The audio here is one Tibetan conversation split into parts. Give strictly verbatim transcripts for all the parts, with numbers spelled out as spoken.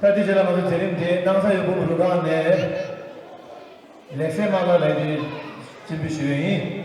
ད་དེ་རྗེས་ལ་ང་ཚོ་མཛད་རིམ་དེ་སྣང་ས་ཡོད་བུམ་རུ་ཁག་ནས་ལེགས་སེ་མ་ལ་ལས་དེ་སྤྱན་འབུལ་ཞུ་ཡས་ཡིན།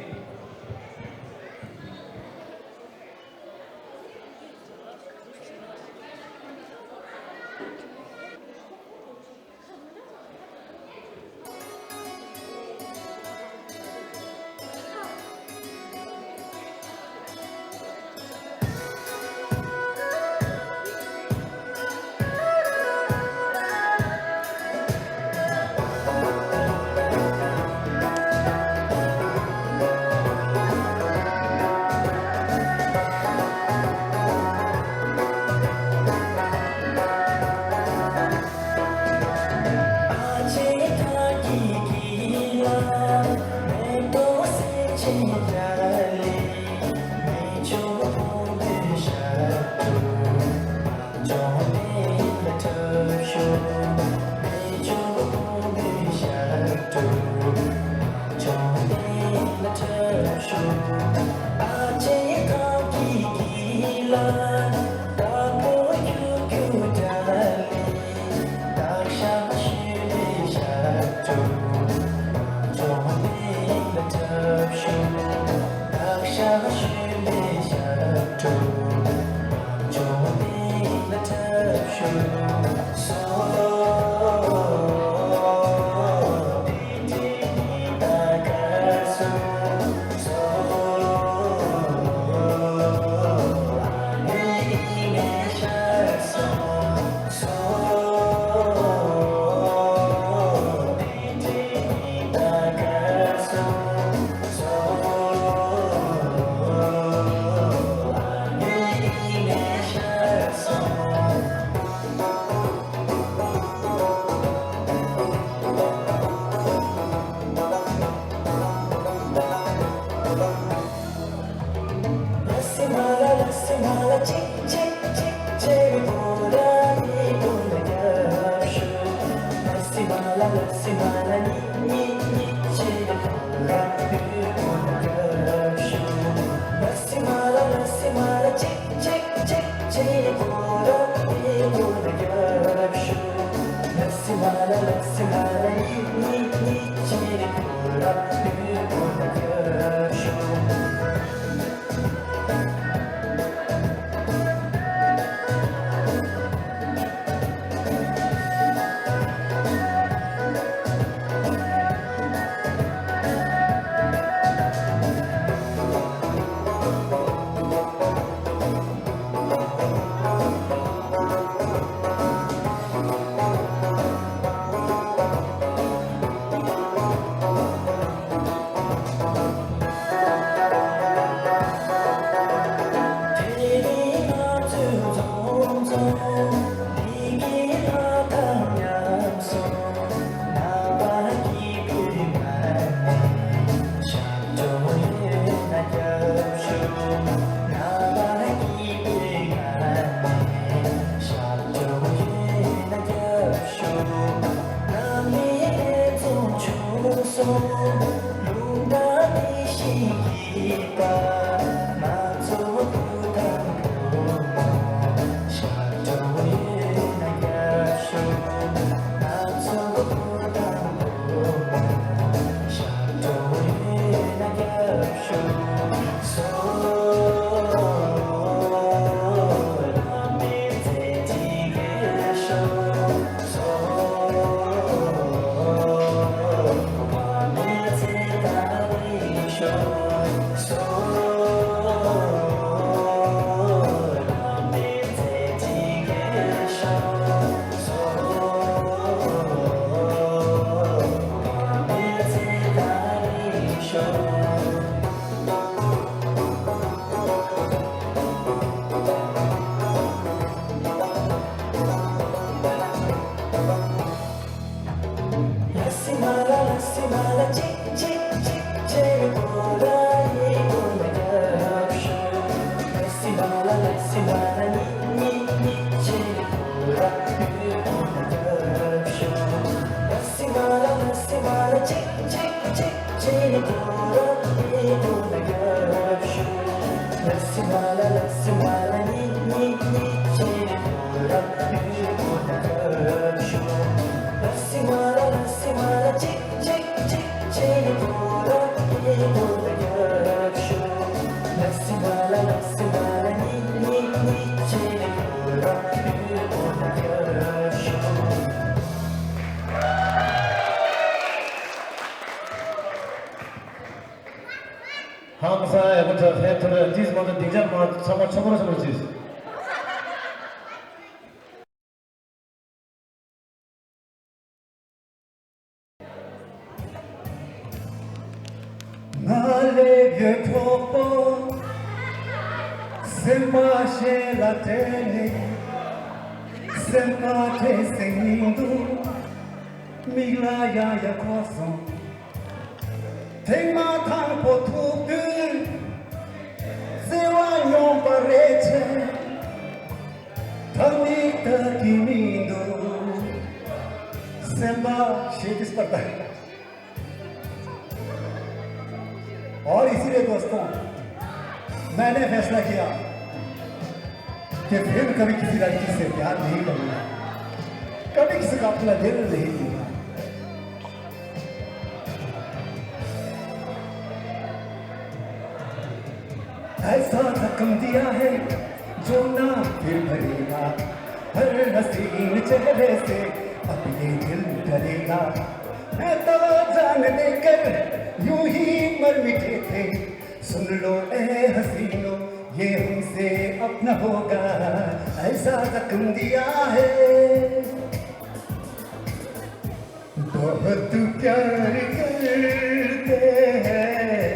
ཧང་སང་ཡག་པོ་འདྲ། ཧེ་ཐོར་ཏིས་མ་གཏོགས་སྡིངས་ཆ་མ་ཚང་མ་ཆོག་པོ་ཆོག་པོ་ཅིས། ང་ལས་ཡོད་གྲོགས་པོ། སེམས་པ་ཞེ་ལ་དྲན་ནས། སེམས་པ་དྲན་སེམས་མི་འདུག་མིག་ལ་ཡང་ཡང་འཁོར་སོང་། ཐེངས་མ་དང་པོ་ཐུག་དུས། བརྩེ་བ་སྙོམས་པ་རེད་ཅེས། ད་ནི་ལྟ་གི་མི་འདུག་སེམས་པ་ཞེ་དྲག་པར་ལྟ། और इसीलिए दोस्तों, मैंने फैसला किया कि फिर कभी किसी लड़की से प्यार नहीं करूंगा, कभी किसी का अपना दिल नहीं दूंगा। ऐसा जख्म दिया है जो ना फिर भरेगा, हर हसीन चेहरे से अब ये दिल डरेगा। मैं तो जान देकर यूं ही मर मिटे थे, सुन लो ए हसीनो, ये हमसे अब न होगा, ऐसा जख्म दिया है। बहुत प्यार करते हैं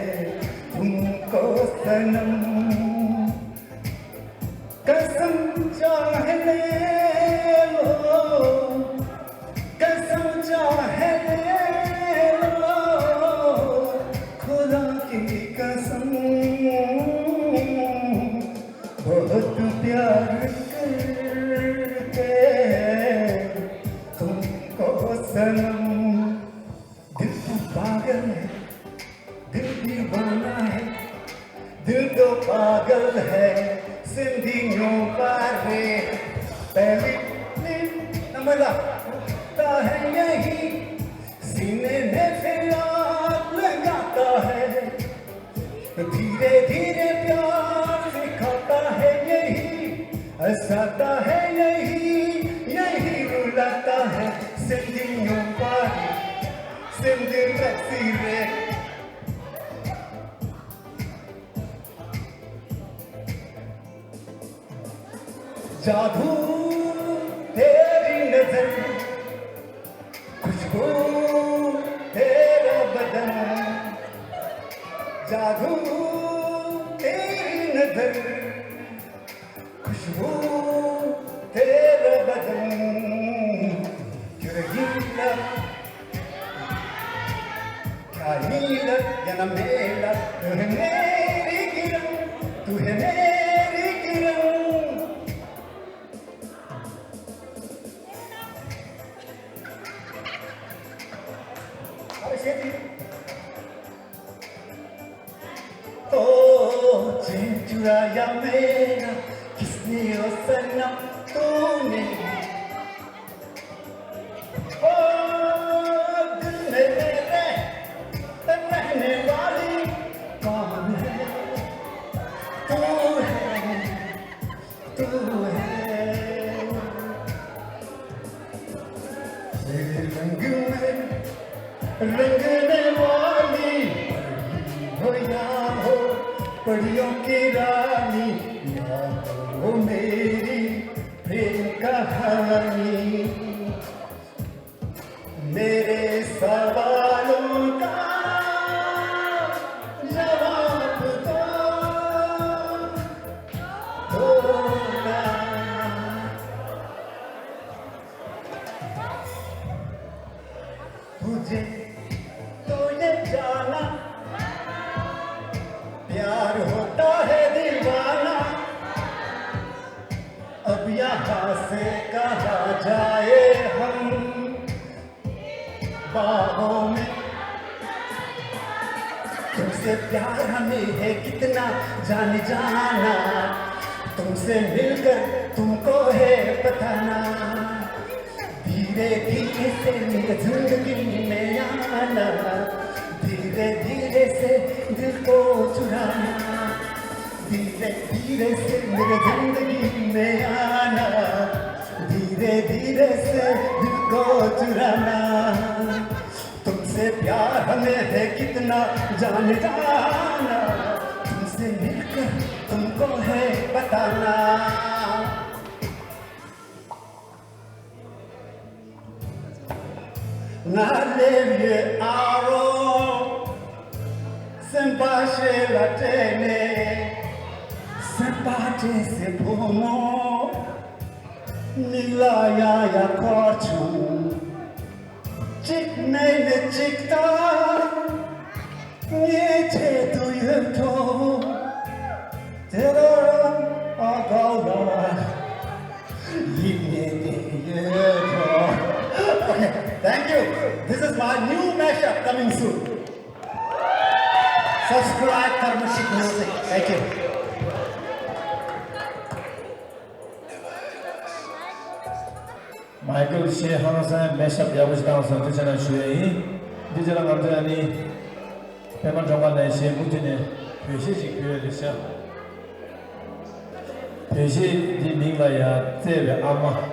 तुमको सनम, कसम चाहे ले लो, कसम चाहे ले लो, खुदा की कसम, बहुत प्यार करते हैं तुमको सनम। दिल तो पागल है, दिल दीवाना है, दिल तो पागल है, सिंधियों का रे। पहली नींद नमला होता है यही, सीने में फिर आग लगाता है। धीरे धीरे प्यार सिखाता है यही, हंसाता है यही, यही रुलाता है। सिंधियों का, सिंधी रक्सी रे। जादू तेरी नजर, खुशबू तेरा बदन, जादू तेरी नजर, खुशबू तेरा बदन। क्यों रंगीला, क्या नीला या ना मेला, तू है मेरी किरण, तू है मेरी किरण। अरे शेर जी। ओ चैन चुराया मेरा किसने ओ सनम तूने। ओ दिल में मेरे रहने वाली कौन है? तू है। तू है। तेरे रंग में रंगने वाली परी हो या हो परियों की रानी, या हो मेरी प्रेम कहानी। मेरे सवालों का जवाब दो, दो ना। तुझे तो ये जाना, प्यार होता है दीवाना। अब यहाँ से कहाँ जाए हम, बाहों में। तुमसे प्यार हमें है कितना जाने जाना, तुमसे मिलकर तुमको है पता ना, धीरे धीरे से मेरी जिंदगी में आना, धीरे धीरे से दिल को चुराना, धीरे धीरे से मेरी जिंदगी में आना, धीरे धीरे से दिल को चुराना। तुमसे प्यार हमें है कितना जाने जाना, तुमसे मिलकर तुमको है बताना। ང་ལེབ་ཡོད་ཨ་རོ། སེམས་པ་ཞེ་ལ་སྤྲད་ནས། སེམས་པ་སྤྲད་སའི་བུ་མོ། མིག་ལ་ཡ་ཡ་འཁོར་བྱུང་། གཅིག་མེད་ནས་གཅིག་དང་། ངའི་ཆེད་དུ་ཡོད་དོ། དེ་རང་ཨ་གའུ་ལ་ཡིད་ནས་དེ་ཡོད་དོ། Okay, thank you. This is my new mashup coming soon. Subscribe Karma Shik Music. Thank you. མའི་ཀལ་ཤེ་ཧང་སང་མེ་ཤབ་ཡག་པོ་ཞིག་བཏང་སོང་། ཐུགས་རྗེ་གནང་ཞུ་ཡས་ཡིན། འདི་རྗེས་ལ་ང་ཚོ་ཡང་ནི་པད་མ་སྒྲོལ་དཀར་ནས་གཞས་མུ་མཐུད་ནས་བོད་གཞས་ཅིག་ཕུལ་ཡས་རེད་ཤག་བོད་གཞས་འདི་མིང་ལ་ཡང་བརྩེ་བའི་ཨ་མ། བཀའ་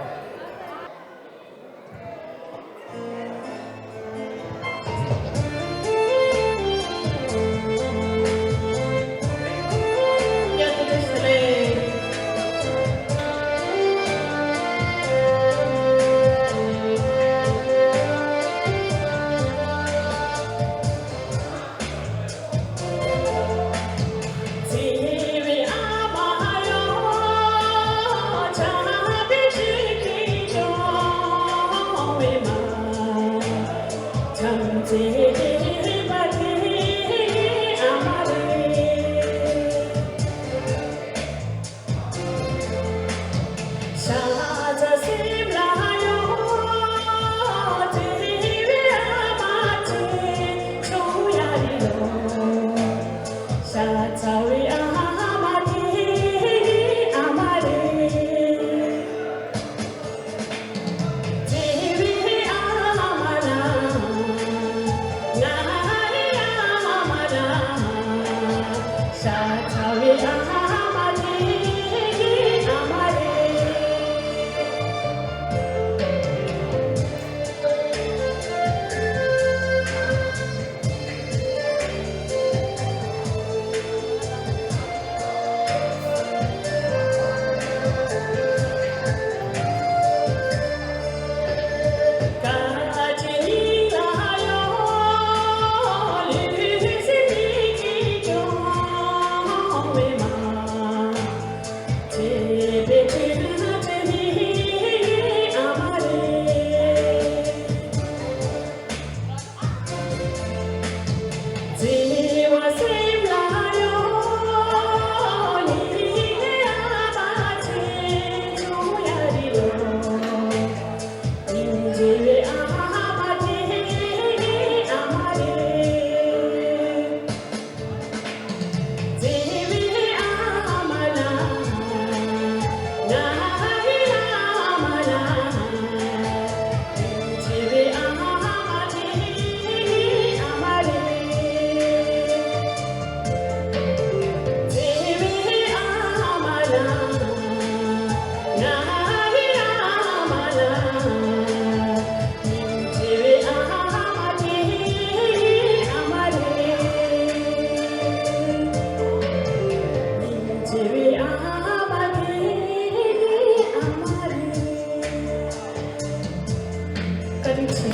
དྲིན་ཆེ།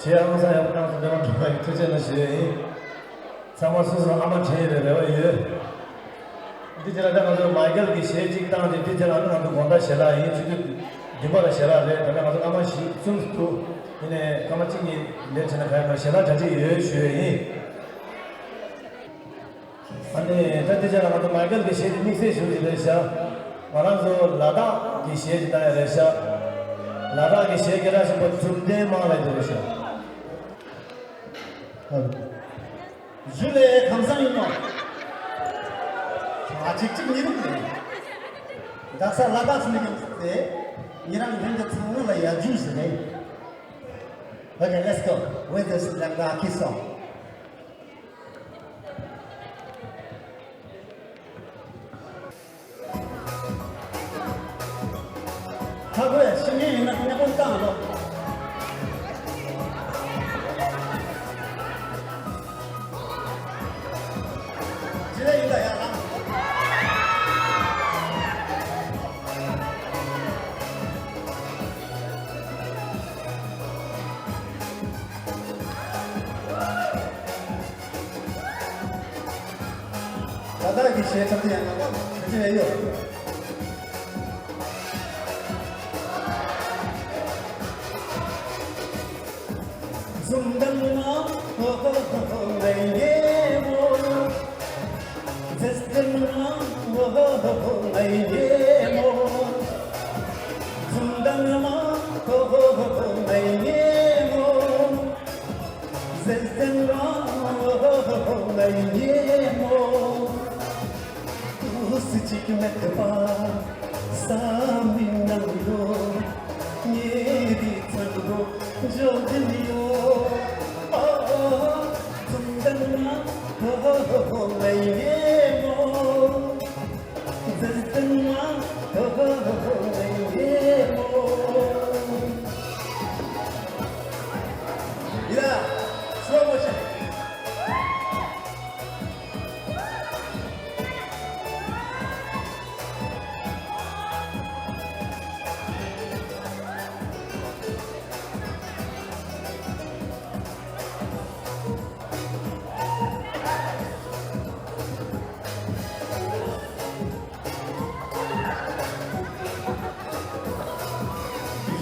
གཞས་ཧང་སང་ཡག་པོ་བཏང་སོང་། པད་མ་སྒྲོལ་དཀར་གྱིས་ཐུགས་རྗེ་གནང་ཞུ་ཡས་ཡིན། ཚང་མ་སོ་སོ་ཨ་མ་དྲན་ཡོད་པའི་རེ་བ་ཡོད། འདི་རྗེས་ལ་ད་ང་ཚོ་མའི་ཀལ་གྱི་གཞས་གཅིག་བཏང་རྗེས། འདི་རྗེས་ལ་ང་ཚོ་དགོང་དག་ཞལ་ལག་ཡིན། ཆུ་ཚོད་བདུན་པ་ལ་ཞལ་ལག་རེད། ད་ལྟ་ང་ཚོ་སྐར་མ་བཞི་གསུམ་འདུག་ཡིན་ནའི་སྐར་མ་གཅིག་གཉིས་ལེཊ་བྱས་ན་ག་ཡང་མ་རེད། ཞལ་ལག་གྲ་སྒྲིག་ཡོད་ཞུ་ཡས་ཡིན། ཨ་ནི་ད་འདི་རྗེས་ལ་ང་ཚོ་མའི་ཀལ་གྱི་གཞས་དེ་དམིགས་བསལ་ཞུ་རྒྱུ་རེད་ཤག་ང་རང་ཚོ་ལ་དྭགས་ཀྱི་གཞས་ཅིག་བཏང་ཡ་རེད་ཤག་ལ་དྭགས་ཀྱི་གཞས་སྐད་གྲགས་ཆེན་པོ་གྲུབ་ལྡན་དམངས་ལ་འདུག་རེད་ཤག་ཞུ་ལས་ཁམས་སང་ཡིན་ནོ། ཨ་ཅིག་ཅིག་ཉི་རུག་ནས། དག་ས་ལ་དྭགས་སུ་ནི་ཡང་ཚུགས་ཏེ། ཉི་རང་ལྷན་གྱི་ཚང་མ་ལ་ཡ་ཇུས་ཟེར་རེད། Okay, let's go with this Langa Aki song. ཧ་གོ་ཡ་ཤི་ངེས་ཡིན་ན་སྙན་པོ་བཏང་རོགས། ཇི་ལྟར་ཡིན་ད་ཡ་ལ། ད་ལྟ་གི་གཞས་ཚོགས་དེ་ཡང་ང་ད་བོད་ཀྱི་རེད་ཡོད།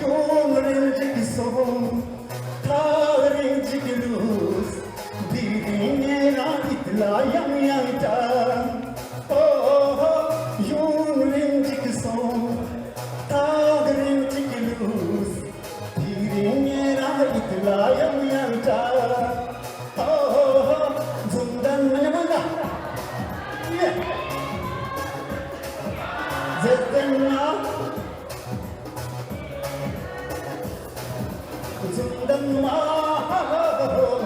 ཡུན་རིང་ཅིག་གི་སོང་། ཐག་རིང་ཅིག་གི་ལུས། དེ་རིང་ངེད་རང་ཡིད་ལ་ཡང་ཡང་འདྲ། ཨོ། ཡུན་རིང་ཅིག་གི་སོང་། ཐག་རིང་ཅིག་གི་ལུས། དེ་རིང་ངེད་རང་ཡིད་ལ་ཡང་ཡང་འདྲ། ཨོ། འཛུམ་ལྡན་མ་ཉམས་ན། ཡེ། མཛེས་ལྡན་མ། འཛུམ་ལྡན་མ།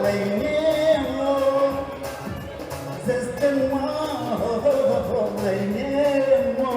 ངའི་སྙེ་མོ། མཛེས་ལྡན་མ། ངའི་སྙེ་མོ།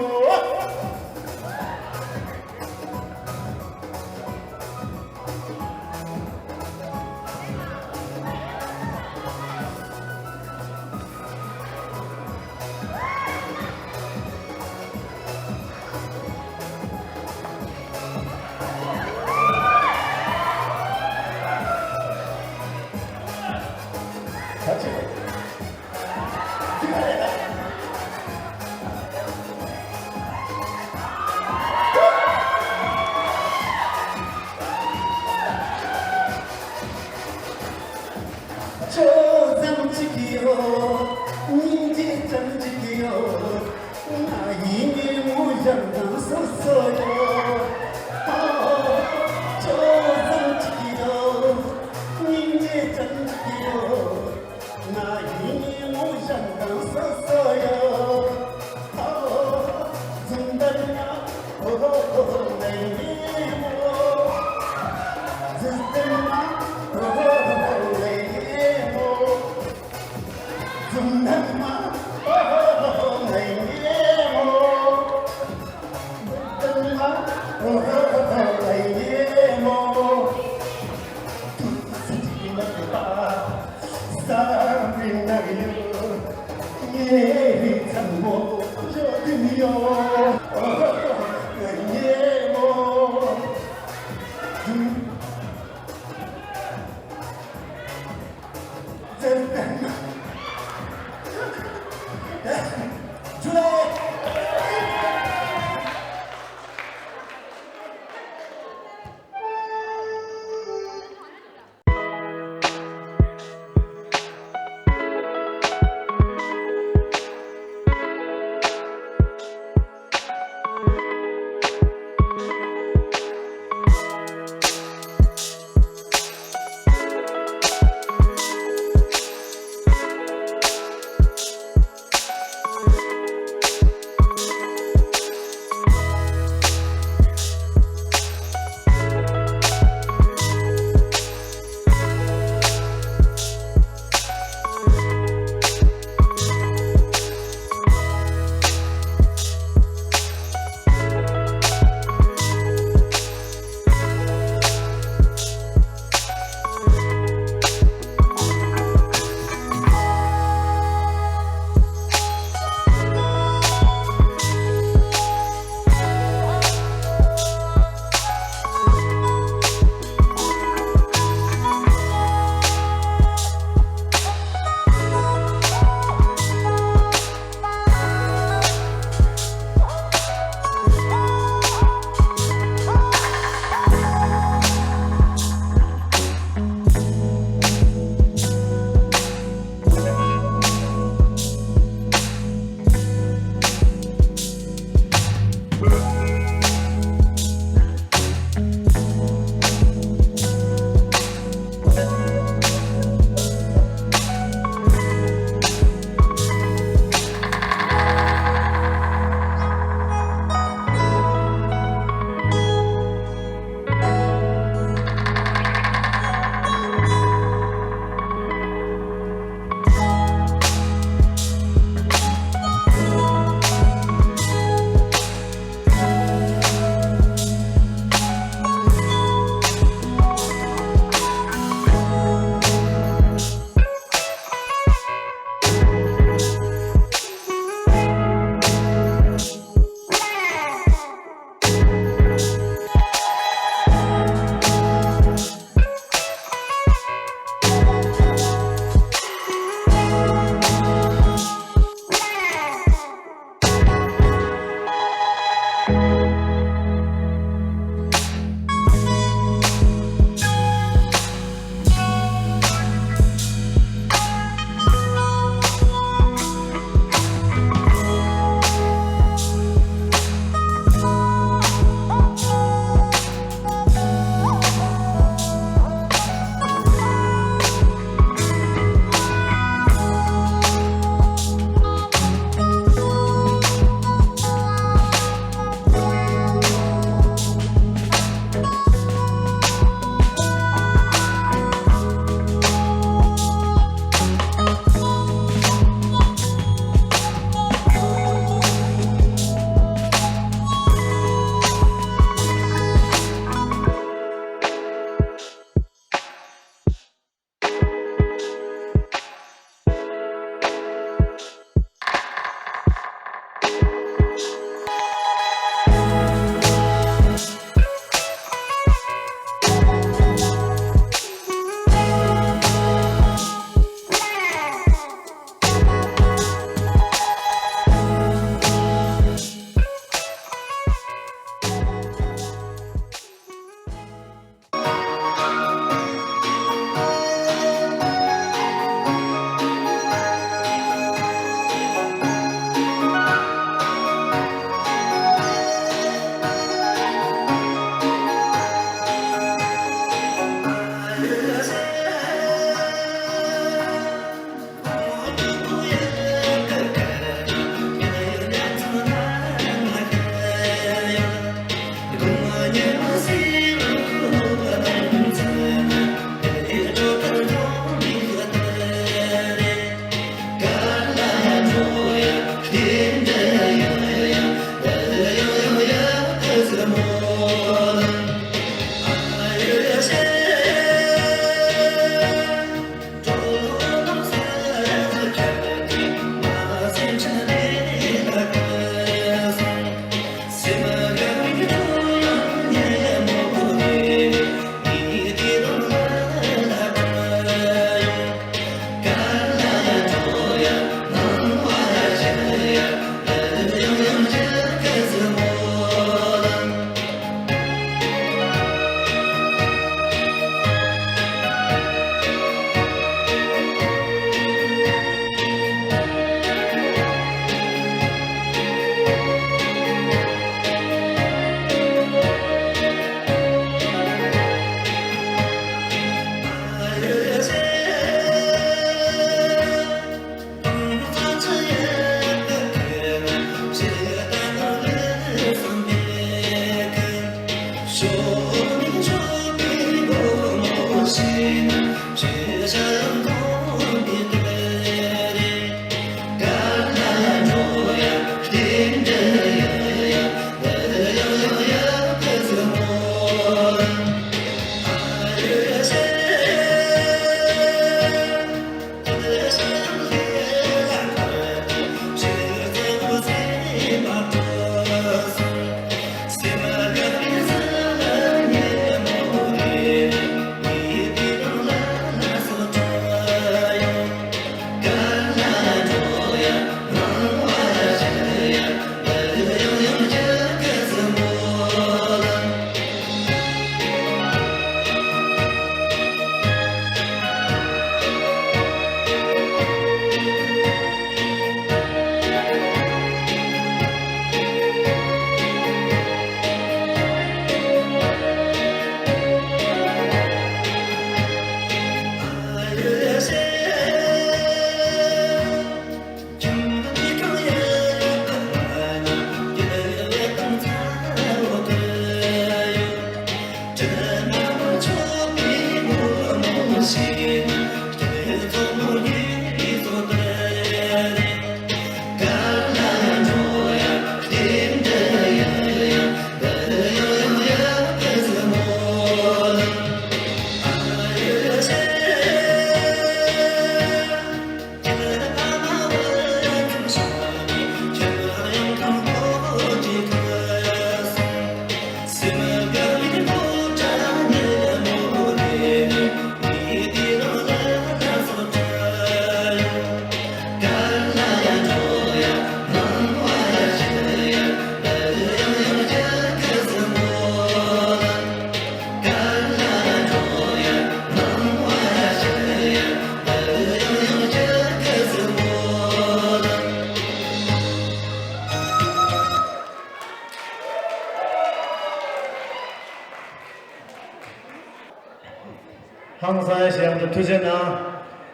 ཧང་སང་ཞེས་ང་ཚོ་ཐུགས་རྗེ་གནང་།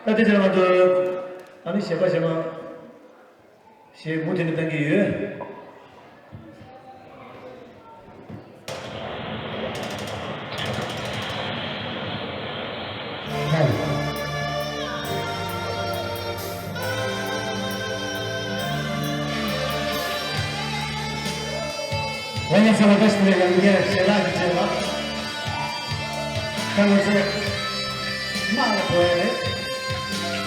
ད་དེ་ཕྱིར་ང་ཚོ་ཨ་ནི་གཞས་པ་གཞས་མ་ཞེས་མུ་མཐུད་ནས་གཏང་གི་ཡོད། ང་ཚོ་བཀྲ་ཤིས་བདེ་ལེགས། ཡང་བསྐྱར་ཞལ་ལག་གི་རྗེས་ལ། ཁ་ང་ཚོ་དམག་ལ་འགྲོ་ཡ་རེད།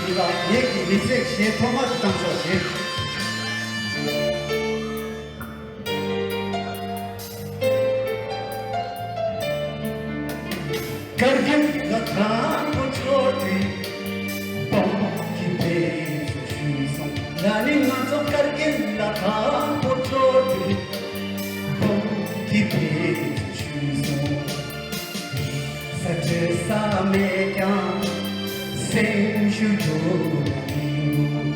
འདི་ལ་ངེད་ཀྱི་མི་ཚེ་གཞས་ཐོག་མ་དེ་བཏང་ཆོག་ཞེས། ཀར་གིལ་ལ་དང་པོ་འབྱོར་དུས། བོད་ཀྱི་དཔེ་ཚོ་ཞུས་སོང་། ན་ནིང་ང་ཚོ་ཀར་གིལ་ལ་དང་པོ་འབྱོར་དུས། བོད་ཀྱི་དཔེ་ཚོ་ཞུས་སོང་། ས་འདྲ་ས་མེད་ཀྱང་སེམས་ཤུགས་འགྱུར་བ་མི་འདུག་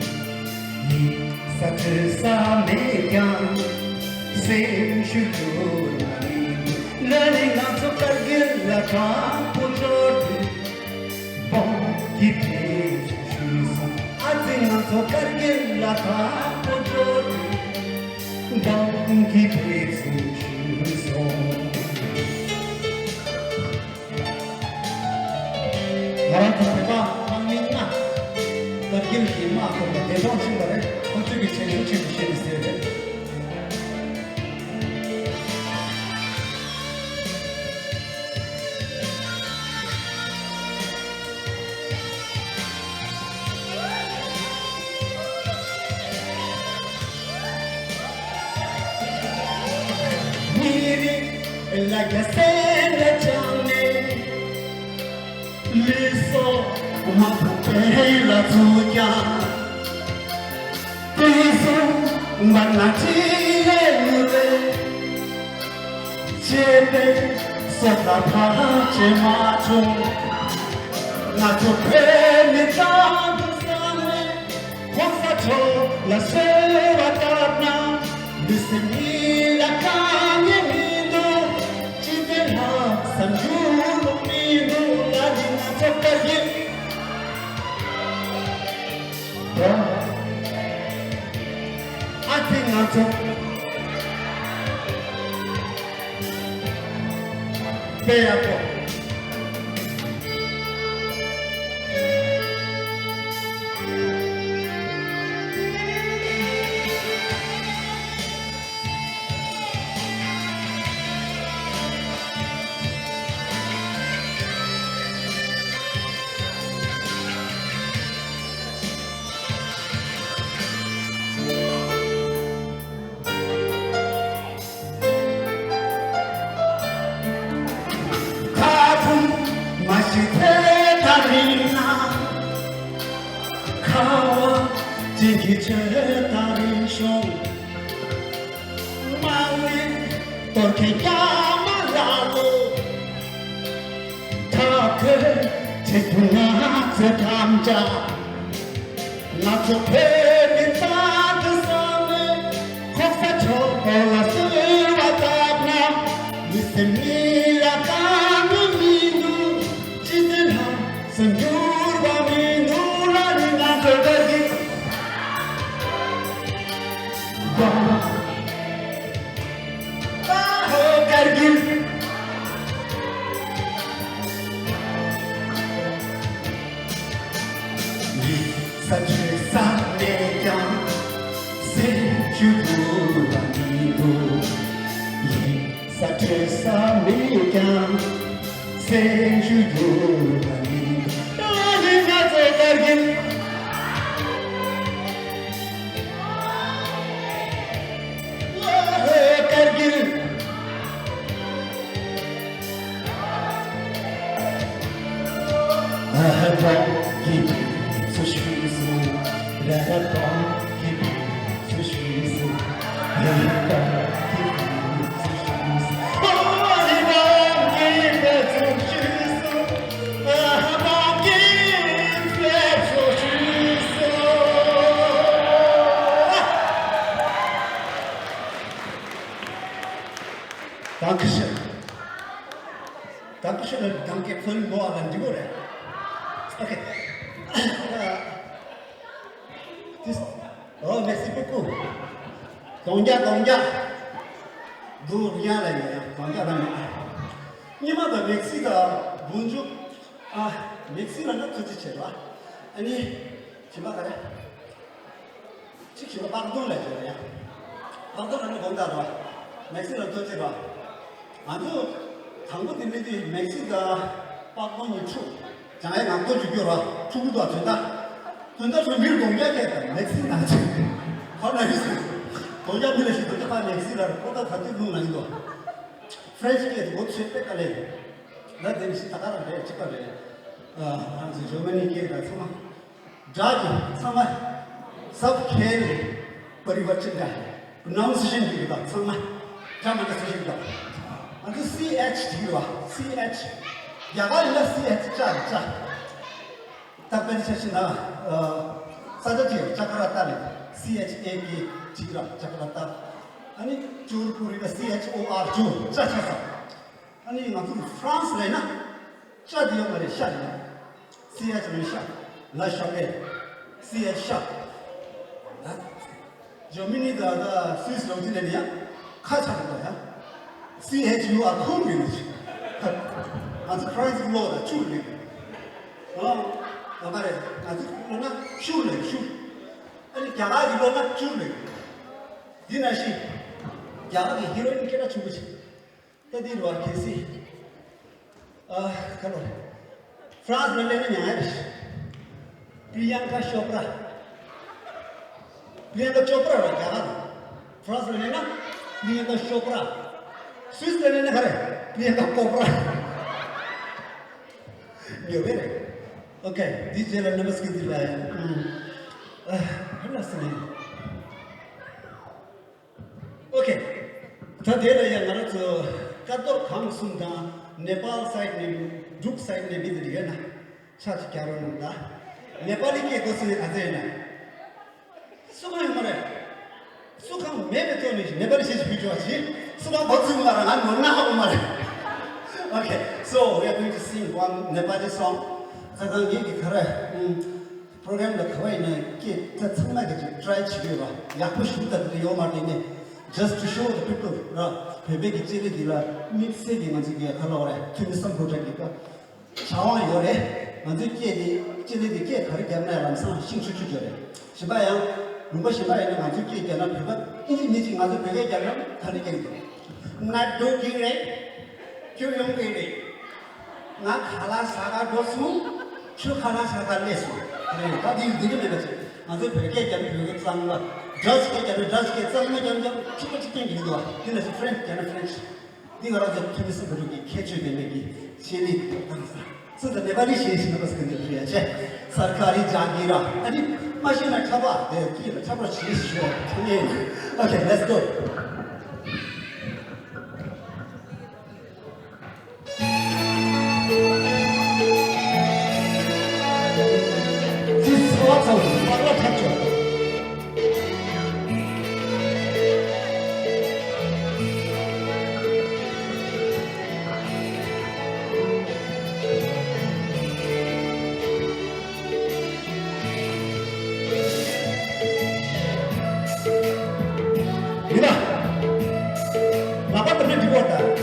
ཡིན། ས་འདྲ་ས་མེད་ཀྱང་སེམས་ཤུགས་འགྱུར་བ་མི་འདུག་ན་ནིང་ང་ཚོ་ཀར་གིལ་ལ་དང་པོ་འབྱོར་དུས། བོད་ཀྱི་དཔེ་ཚོ་ཞུས་སོང་། ཨ་ཙི་ང་ཚོ་ཀར་གིལ་ལ་དང་པོ་འབྱོར་དུས། བོད་ཀྱི་དཔེ་ཚོ་ཞུས་སོང་། ང་རང་ཚོ་བོད་པ་དམག་མི་ལྔ་ཀར་གིལ་གྱི་དམག་ཁོངས་ལ་བདེན་དཔང་ཕྱིན་པ་རེད། ཁོ་ཚོས་ཀྱི་བྱས་རྗེས་ཆེན་པོ་བཞེས་ནས་ཟེར་རེད། མི་རིགས་ལ་རྒྱ་སེ་ལ་བཅངས་ནས། ལུས་སྲོག་མ་ཕོག་པའི་ལ་ཚུགས་ཀྱང་། དེ་བཟུང་མ་ན་ཅི་ལས་ཡུལ་ལས། བྱས་པའི་སྲོག་ལ་ཕར་བྱེད་མ་བྱུང་། ང་ཚོ་བོད་མི་རྩ་དུ་བསམ་ནས། ཕོ་གསར་ཚོ་ལ་གསོལ་བ་བཏབ་ན། ལུས་སེམས་གཉིས་ལ་དཀའ་ངལ་མི་འདུག་སྤྱི་བདེ་ལ་བསམ་འགྱུར་མི་འདུག་ལ་ནི་ང་ཚོ་བཀའ་བཞིན། ཨ་ཙི་ང་ཚོ་དཔེ་ཡག་པོ། ཁ་ཐུམ་མ་ཤི་ཚེ་ད་རིང་ན། ཁ་བ་ཅན་གྱི་ཆོས་ད་རིང་ཤོང་། དམག་མི་གཏོར་མཁན་རྒྱ་དམར་ལ་ལོ། ཐབས་མཁས་བྱེད་རྒྱུ་ང་ཚོ་དམ་བཅའ། ང་ཚོ་བོད་མི་རྩ་དོན་བསམ་ནས། ཁོག་ས་ཕྱོགས་གཏོགས་ལ་གསོལ་བ་བཏབ་ན། མི་སེམས་གཉིས་ལ་དཀའ་ངལ་མི་འདུག་སྤྱི་དོན་ལ་སེམས་འགྱུར་བ་མི་འདུག་ལ་ནི་ང་ཚོ་བདག་གིས། ཀར་གིལ། ཡིག་ཚད་བྲིས་ས་མེད་ཀྱང་སེམས་ཤུགས་འགྱུར་བ་མི་འདུག་ཡིག་ཚད་བྲིས་ས་མེད་ཀྱང་སེམས་ཤུགས་འགྱུར་བ་མི་འདུག་ད་ནི་ང་ཚོ་ཀར་གིལ། ཀར་གིལ། Dankeschön. Dankeschön ལ་གདངས་ཀའི་ཕན་ཡོན་མོ་བ་ལ་འགྲིག་གོ་རེད། Okay. This, oh, merci beaucoup. གདོང་རྒྱག་གདོང་རྒྱག་རྡོ་རིང་ལ་ཡོད་ཡ། གདོང་རྒྱག་རང་ཡོད། སྔོན་མ་དང་མེག་སི་དང་བོན་ཇུ། ཨ། མེག་སི་ལ་ན་ཐུགས་རྗེ་ཆེ་ར། ཨ་ནི། གཞན་པ་ག་རེ། གཅིག་བྱས་ན་པག་སྟོང་ལ་བྱས་ན་ཡང་། པག་སྟོང་ལ་ནི་དགོངས་དག་རོ། མེག་སི་ལ་ཐུགས་རྗེ་ཆེ་རོ། ང་ཚོ་དང་པོ་དེ་ནི་དེ་མེག་སི་དང་པག་སྟོང་གཉིས་འཁྲུག། བྱང་ཡས་ང་ཚོ་འཇུག་རྒྱུ་རོ། འཁྲུག་གི་འདུག་དོན་དག་དོན་དག་ཚོ་མིར་དགོངས་རྒྱག་བྱས་དང་མེག་སི་ནང་ཚོ། ཁོ་ན་ཡིན་སྲིད། དགོངས་རྒྱག་མི་ལ་ཞིག་དོན་དག་ཁ་མེག་སི་ལ་ཁོ་ད་ད་དུས་ལུང་ན་ཡིན་འདུག་ཧྥ་རན་སི་སྐད་དུ་འོ་ཚོད་དཔེ་དཀའ་ལས། ང་དེ་ནི་ཞིག་ད་ག་རང་རེད་གཅིག་པ་རེད། ཨ། ཧྥ་རན་སི་ཇར་མ་ནི་སྐད་དང་ཚང་མ། སྒྲ་གི་ཚང་མ་སབ་ཁེལ་པ་རི་བར་ཅན་འདྲ། པོ་རོ་ནའུན་སི་ཤན་གྱི་རིགས་དང་ཚང་མ་སྒྲ་མ་འདྲ་སེ་ཤན་འདྲ། ང་ཚོ་སི་ཨེཆ་བྲིས་རོ། སི་ཨེཆ། རྒྱ་གར་ཡིན་ན་སི་ཨེཆ་ཅ་རེད་ཅ། ད་དཔེར་ན་ཆ་བཞག་ན། ཨ། ས་ཆ་གཅིག་ཇ་ཀ་ར་ཏ་རེད། སི་ཨེཆ་ཨེ་ཀེ་བྲིས་རོ། ཇ་ཀ་ར་ཏ། ཨ་ནི་ཅོར་པུར་ཡིན་ན་སི་ཨེཆ་ཨོ་ཨར་ཅོར་ཅ་ཆགས་སོང་། ཨ་ནི་ང་ཚོ་ཧྥ་རན་སི་ལ་ཡིན་ན། ཤ་དེ་ཡོད་མ་རེད། ཤ་རེད། སི་ཨེཆ་ལ་ཤ། ལ་ཤ་ཀེ། སི་ཨེཆ་ཤ། ད་ཇར་མ་ནི་དང་ད་སུད་སི་ལ་འོ་དེ་ལ་ཡང་ཁ་ཆག་འདུག་ཡ། སི་ཨེཆ་ཡུ་ཨར་ཁུར་རེད། ང་ཚོ་ཧྥ་རན་སི་ལོ་ད་ཆུ་རེད། ཨ། ད་མ་རེད། ང་ཚོ་ལོ་ན་ཤུར་རེད་ཤུར། ཨ་ནི་རྒྱ་གར་གྱི་ལོ་ན་ཅུར་རེད། འདི་ན་ཤི། རྒྱ་གར་གྱི་ཧི་རོ་ཨིན་སྐད་གྲགས་ཆེན་པོ་ཞིག་ད་འདི་རུ་བ་གལ་སྲིད། ཨ། ཁ་ལོ། ཧྥ་རན་སི་ལ་སླེབས་ན་ཉང་ཡ་རེད། པྲི་ཡང་ཀ་ཤོ་པྲ། པྲི་ཡང་ཀ་ཅོ་པྲ་ར་རྒྱ་གར་ལ། ཧྥ་རན་སི་ལ་སླེབས་ན་པྲི་ཡང་ཀ་ཤོ་པྲ། སུད་སི་ལ་སླེབས་ན་ག་རེ། པྲི་ཡང་ཀ་ཀོ་པྲ། ཉོ་བེ་རེད། ཨོ་ཁེ། འདི་རྗེས་ལ་རྣམ་པ་སྐྱིད་འདི་ལ་ཡ། ཨ། ཧ་ལ་སི་ནི། ཨོ་ཁེ། ད་དེ་ལ་ཡང་ང་རང་ཚོ་ཀ་རྡོར་ཁང་གསུམ་དང་ནེ་པཱལ་སའིཌ་ནས་འབྲུག་སའིཌ་ནས་མི་དེ་འདྲ་ཡོད་ན་ཕྱག་ཅིག་རྒྱག་རོགས་གནང་ད། ནེ་པཱ་ལི་སྐད་གོ་སོང་ནས་ག་ཚད་ཡོད་ན། སུ་གང་ཡོད་མ་རེད། སུ་གང་མེད་པའི་ཐོག་ནས་ནེ་པཱ་ལི་ཞེས་ཞིག་ཕུལ་ཆོག་ཅིག་སུ་གང་གོ་ཚུལ་མ་རེད། ང་ནོར་ན་ཧ་གོ་མ་རེད། Okay, so we are going to sing one Nepali song. ད་ང་གི་ག་རེ། ཨུམ། པྲོ་གྷ་རམ་ལ་ག་བ་ཡིན་ན་སྐད་ད་ཚང་མ་གི་ཅིག་ཊ་རའི་བྱེད་དགོས་པ་ཡག་པོ་ཞིག་ད་དེ་ཡོད་མ་རེད་ནས། Just to show the people ར། བོད་པའི་གི་སྤྱི་ལེ་འདི་ལ་དམིགས་བསལ་གྱི་ང་ཚོ་གི་ག་ལ་བ་རེད། ཐོན་མི་སམ་བྷོ་ཊ་གི་ཀ་བྱ་དབང་ཡོད་རེད། ང་ཚོའི་སྐད་འདི་སྤྱི་ལེ་འདི་སྐད་ག་རེ་རྒྱབ་ན་ལམ་སང་ཤིང་ཆུ་ཆུ་ཡོད་རེད། གཞན་པ་ཡང་ལུང་པ་གཞན་པ་ཡིན་ན་ང་ཚོའི་སྐད་རྒྱབ་ན་བོད་པ་ཨིན་ཇི་མི་གཅིག་ང་ཚོ་བོད་སྐད་རྒྱབ་ན་ག་རེ་རྒྱབ་འདུག་ང་འགྲོ་གི་རེད། ཁྱོད་ཡོང་གི་རེད། ང་ཁ་ལག་ཟ་ག་འགྲོ་སོང་། ཁྱོད་ཁ་ལག་ཟ་ག་སླེབས་སོང་། རེད། ད་འདི་འདི་འདྲ་མེད་པ་ཅིག་ང་ཚོའི་བོད་སྐད་རྒྱབ་ན་བོད་སྐད་གཙང་མ། ཌ་ཅི་སྐད་རྒྱབ་ན་ཌ་ཅི་སྐད་གཙང་མ། རྒྱབ་རྒྱབ་ཕྱུག་པ་ཅིག་སྟོན་གྱི་འདུག་དེ་ལ་ཕྲེན་ཅི་རྒྱབ་ན་ཕྲེན་ཅི། འདི་ང་རང་ཚོ་ཐོན་མི་སམ་བྷོ་ཊ་གི་ཁྱད་ཆོས་ལྡན་པའི་གི་ཆེད་ལས་ཀྱི་ཐོག་ཏང་ས། སུ་ད་ནེ་པ་ལི་ཤེས་ཤེས་ན་པ་སྐད་འདི་ཕུལ་ཡ་ཆེ། སར་ཀ་རི་ཇ་གི་ར། ཨ་ནི་མ་ཤེས་ན་འཁྲབ་པ་དེ་སྐྱིད་ལ་འཁྲབ་པ་བྱེད་ཤོག་ངས། Okay, let's go. ཡིན་ན། ལག་པ་འདི་འདྲ་འགྲིག་པ་ད།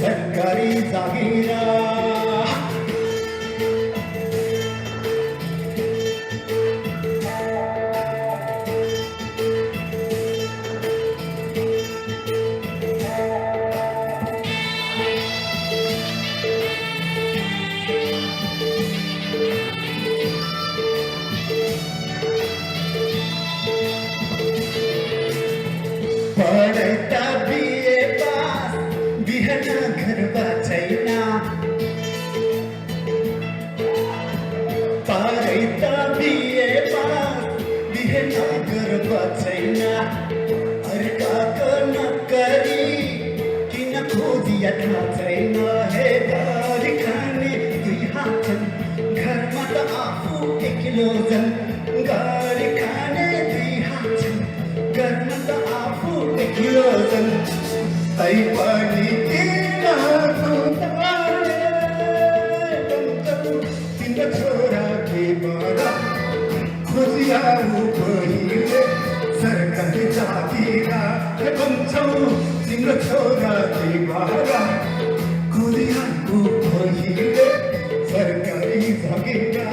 सरकारी जागीरा। अर्काको नोकरी किन खोजिया थाहा छैन हे, गरी खाने दुई हात छन्, घरमा त आफू एक्लो झन्। गरी खाने दुई हात छन्, घरमा त आफू एक्लो झन्। तै पनि तिनीहरू त तिम्रो छोरा के बर खोजिया ऊ पहिले सरकारी जागिरा। भन्छौ तिम्रो छोरा के बर खोजिया ऊ पहिले सरकारी जागिरा।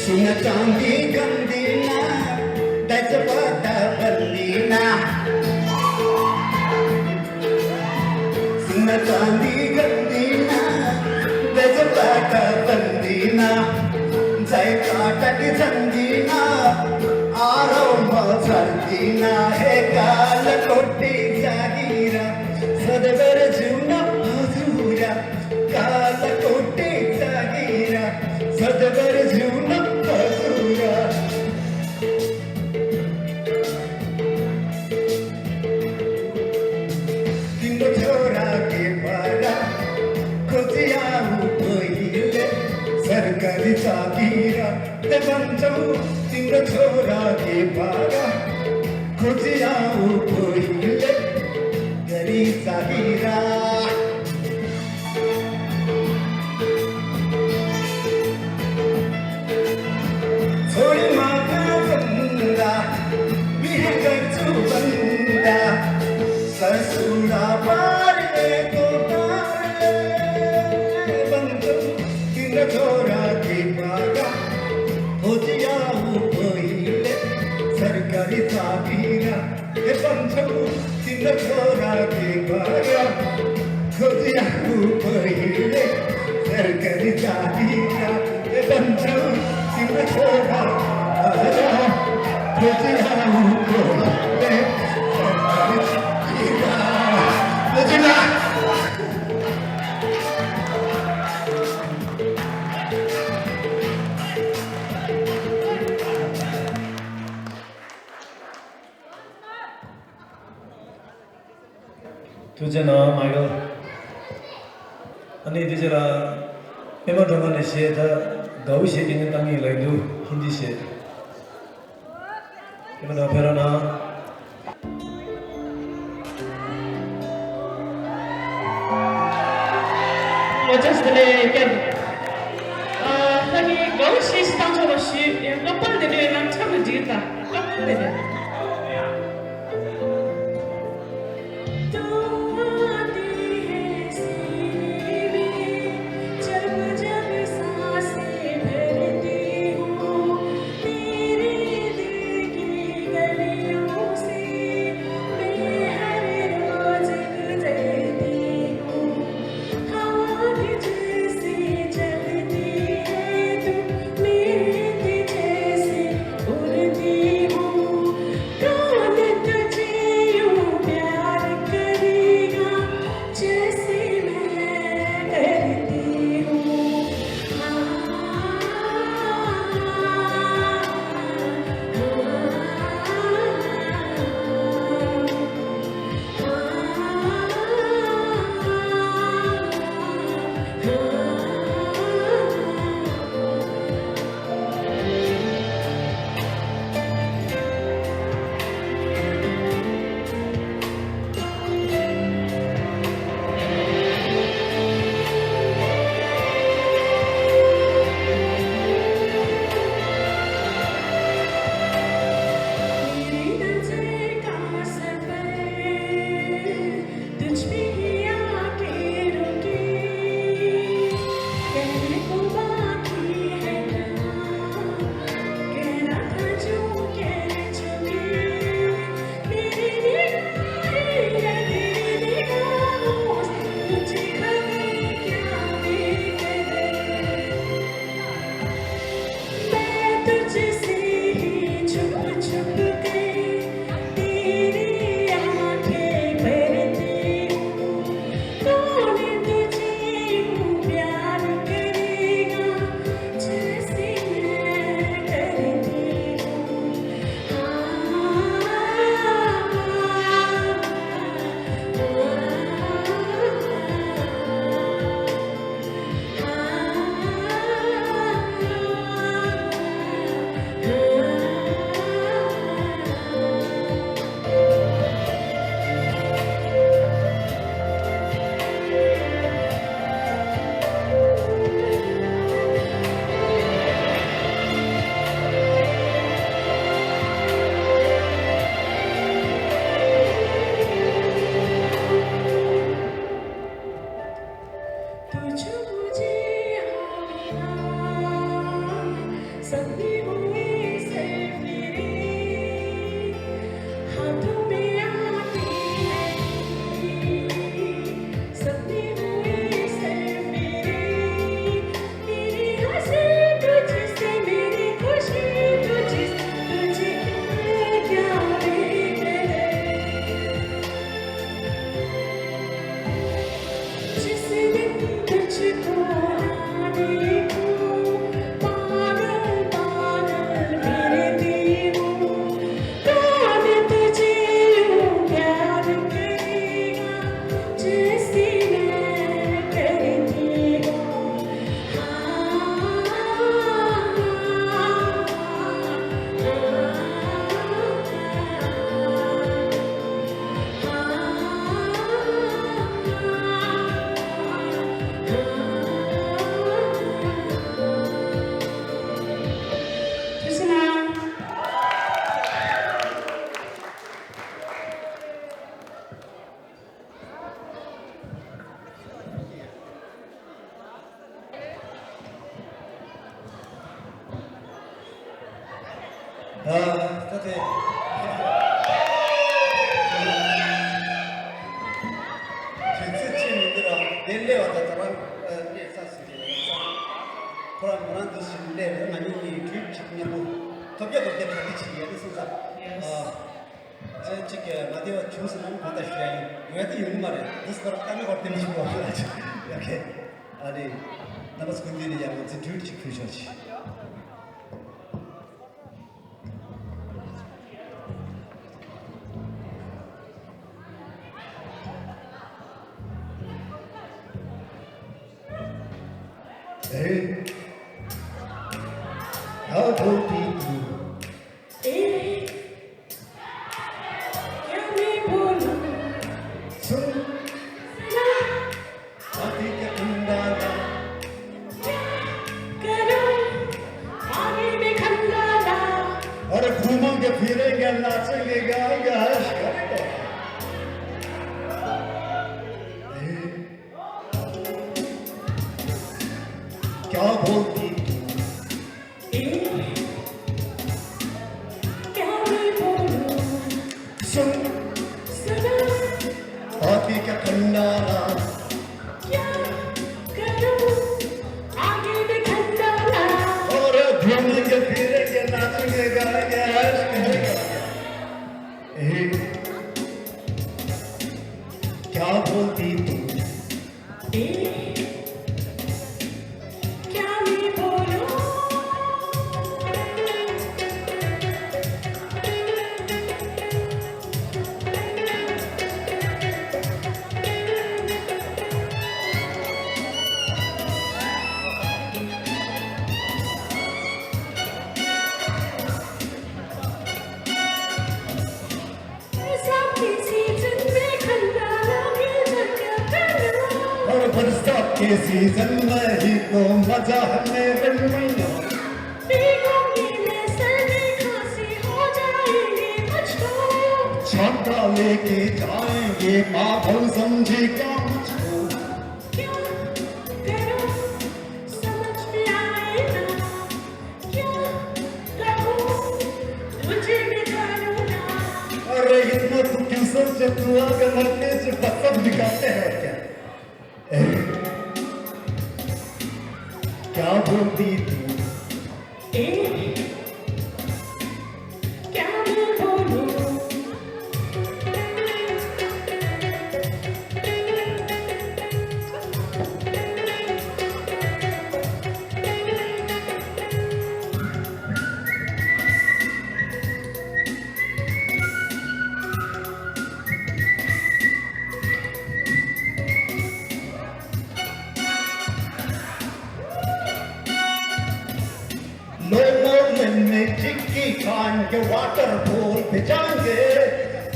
सुन चाँदी गन्दिन, दाइजो पत्ता बन्दिन। सुन चाँदी गन्दिन, दाइजो पत्ता बन्दिन। जय काटक जन्दिन, आरो म झर्दिन। हे कालकोटे जागिरा, सधैँभर जिउन हजुर। कालकोटे जागिरा, सधैँभर जिउन हजुर। तिम्रो छोरा के बर खोजिया ऊ पहिले सरकारी जागिरा। भन्छौ तिम्रो छोरा के बर खोजिया ऊ पहिले सरकारी जागिरा। छोरीमा कहाँ भन्दा बिहे गर्छु भन्दा ससुरा पारेको पारे भन्छौ तिम्रो छोरा के बर खोजिया ऊ पहिले सरकारी जागिरा। ए भन्छौ तिम्रो छोरा के बर खोजिया ऊ पहिले सरकारी जागिरा। ए भन्छौ तिम्रो छोरा खोजिया ऊ पहिले सरकारी जागिरा। बुझ्यौ? ཐུགས་རྗེ་གནང་། མ་གལ། ཨ་ནི་དེ་རྗེས་ལ་པད་མ་སྒྲོལ་མ་ནས་གཞས་ད་དགའ་བོ་གཞས་སྐྱིད་སྐྱིད་བཏང་གི་ཡིན་ལབ་འདུག་ཧིན་དི་གཞས། པད་མ་སྒྲོལ་མ་ཕེབས་རོགས་གནང་། ལོ་ཅག་ཞིག་ལས་ཀྱང་། ཨ་ད་ནི་དགའ་བོ་གཞས་ཤིག་བཏང་ཆོག་ལོ་ཞུས། ཡང་ཀ་པལ་དེ་འདྲ་ཡོད་ན་འཁྲབ་ན་འགྲིག་གི། ད་ཀ་པལ་དེ་འདྲ། ད་ད་དེ། དུས་ཚོད་ཅི་མི་འདུག་ར། དེ་སླེབས་པ་ད་ད་རང་སླེབས་ས་ཟིན་གྱི་ཡོད་ས། ཁོ་རང་མོ་རང་འདུག་ཞིག་སླེབས་རེད། ང་གཉིས་གཉིས་གྲོས་གཅིག་མཉམ་པོ་ཐོབ་རྒྱ་ཐོབ་རྒྱ་ག་འདྲ་ཅིག་ཡོད་ནི་སོང་ཙང་། ཨ། ཨ་ཅིག་གི་མ་བདེ་བ་བྱུང་སོང་ན་གང་ལྟར་ཞུ་ཡ་ཡིན། ཡོད་དེ་ཡོད་ནི་མ་རེད། འདི་སྐོར་ལ་ལྟ་ནི་བར་དེ་མི་ཞུ་བ་ལ་ཅིག་ཡ་གི། ཨ་རེད། རྣམ་པ་ཚོ་སྐུ་མདུན་ནས་ཡང་ང་ཚོས་གྲོས་གཅིག་ཕུལ་ཆོག་ཅིག अरे घूमोगे फिरेंगे नाचेंगे गाएंगे ऐश करेंगे। क्या बोलती तू? क्या मैं बोलूं? सुन, सुना। आती क्या खंडारा? क्या करूं? आगे भी खंडारा। और घूमेंगे फिरेंगे नाचेंगे गाएंगे ऐश करेंगे। ए, क्या बोलती तू? ए, क्या मैं बोलूं? बरसात के सीजन में खंडारा की जगह पे लो। और बरसात के सीजन में ही तो मजा है मेरे महीनों। भीगूंगी मैं, सर्दी खांसी हो जाएगी मुझको। छाता लेके जाएंगे पागल समझेगा मुझको। क्या करूं, समझ में आए ना। क्या कहूं, तुझे मैं जानू ना। अरे इतना तू क्यों सोचे, तू आगे मरने से बस सब निकालते हैं क्या? ए, क्या बोलती तू? ए, क्या मैं बोलूं? लो लो, मैंने चिक्की खाएंगे, वाटरफॉल पे जाएंगे,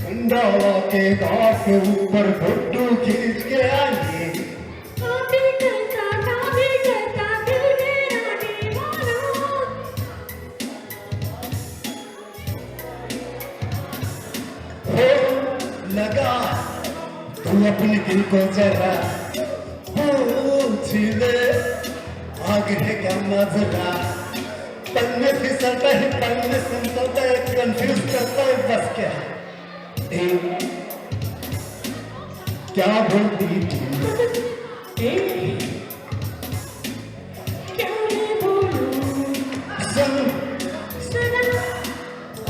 खंडाला के घाट के ऊपर फोटो खींच के आएंगे। कॉपी करता, कॉपी करता, दिल मेरा दीवाना। हो लगा, तू अपने दिल को जरा पूछ ले, आग है क्या नजरा? पल में फिसलता है, पल में संभलता है, कंफ्यूज करता है बस क्या? ए, क्या बोलती तू? ए, क्या मैं बोलूं? सुन, सुना।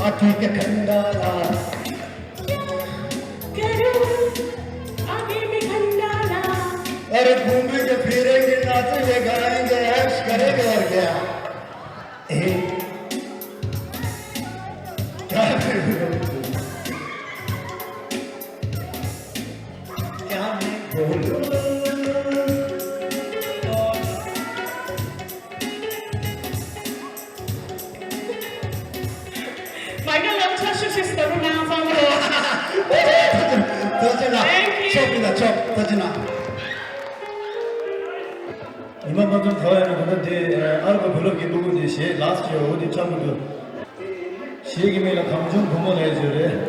आंखें के खंडाला। क्या करूं? आगे भी खंडाला। अरे घूमेंगे, फिरेंगे, नाचेंगे, गाएंगे, ऐश करेंगे और क्या? ए, क्या करूं? क्या मैं बोलूं? Michael ལགས་ཕྱག་ཞུ་ཞུས་ཟེར་རུ་ནང་ཚང་མ་ལོ། ཐུགས་རྗེ་གནང་། Thank you. ཆོག་གི་ལ་ཆོག་ཐུགས་རྗེ་གནང་། ཉི་མ་མ་ཐུང་ག་བ་ཡིན་ན་ད་ལྟ་དེ་ཨ་ར་བ་བུ་ལོག་གི་ལུག་གུ་དེ་གཞས་ལགས་ཀྱི་འོ་དེ་ཆགས་མི་འདུག་གཞས་ཀྱི་མིང་ལ་གངས་ལྗོངས་བུ་མོ་ལབ་ཡ་ཅིག་ཡོད་རེད།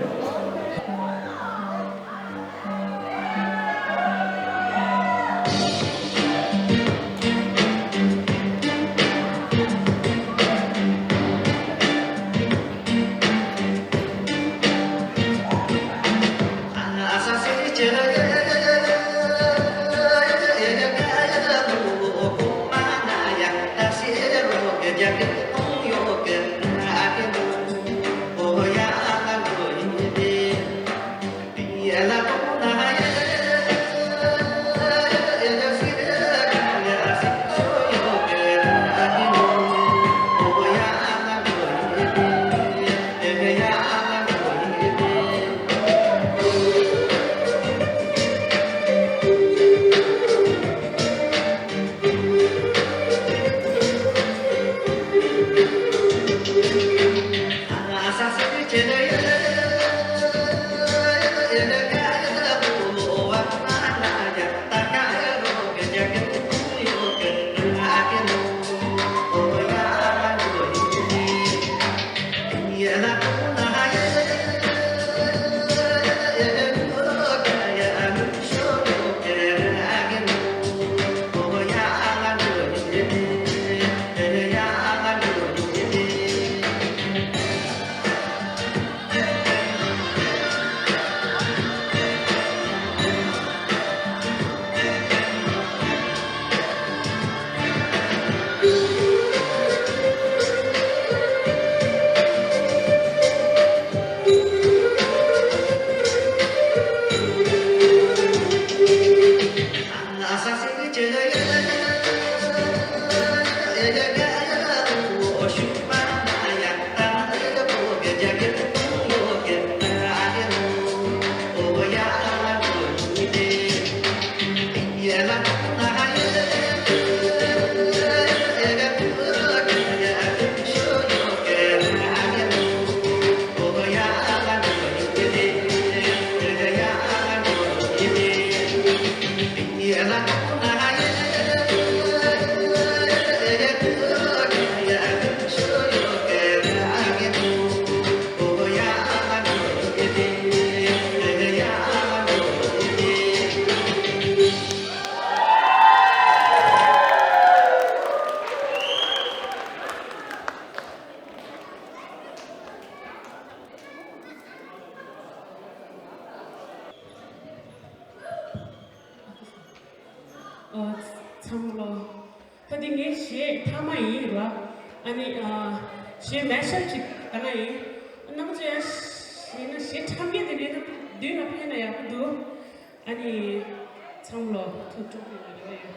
ཨོ། ཚང་མ་ལོ། ད་དེ་ངའི་གཞས་མཐའ་མ་ཡིན་ར། ཨ་ནི་ཨ། གཞས་མེ་ཤར་ཅིག་གཏང་ཡིན། རྣམ་པ་ཚོ་ཡང་གཞས་ན་གཞས་ཁྲམ་གྱི་དེ་འདྲའི་ན་མདུན་ལ་ཕེབས་ན་ཡག་པོ་འདུག་ཨ་ནི་ཚང་མ་ལོ་ཐུགས་སྤྲོ་པོ་ཡོད་ཡོད།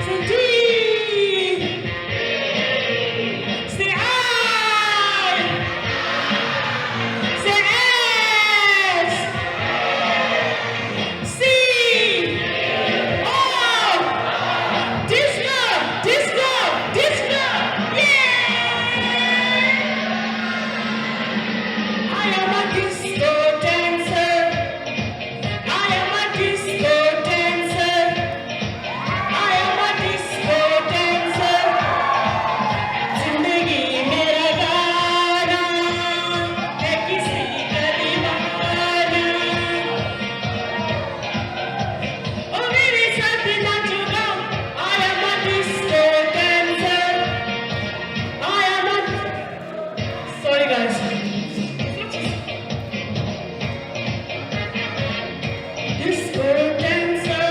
C'est D. C'est I. C'est S. C. O. Disco, disco, disco. Yeah. I am a disco dancer. I am a disco dancer. I am a disco dancer. जिंदगी मेरा गाना है किसी का दीवाना। ओ मेरे साथ नाचो ना। I am a disco dancer. I am a Sorry, guys. Disco dancer.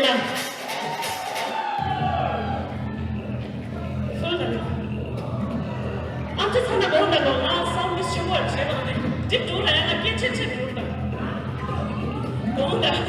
ཨ་ཅེ་ཚང་མ་དགོངས་དག་ང་སང་མི་ཞིག་བར་བྱེད་པ་ནི་འགྲིག་འགྲོ་ལ་ཡང་ང་སྐད་ཆ་ཆེ་འགྲོ་དང་དགོངས་དག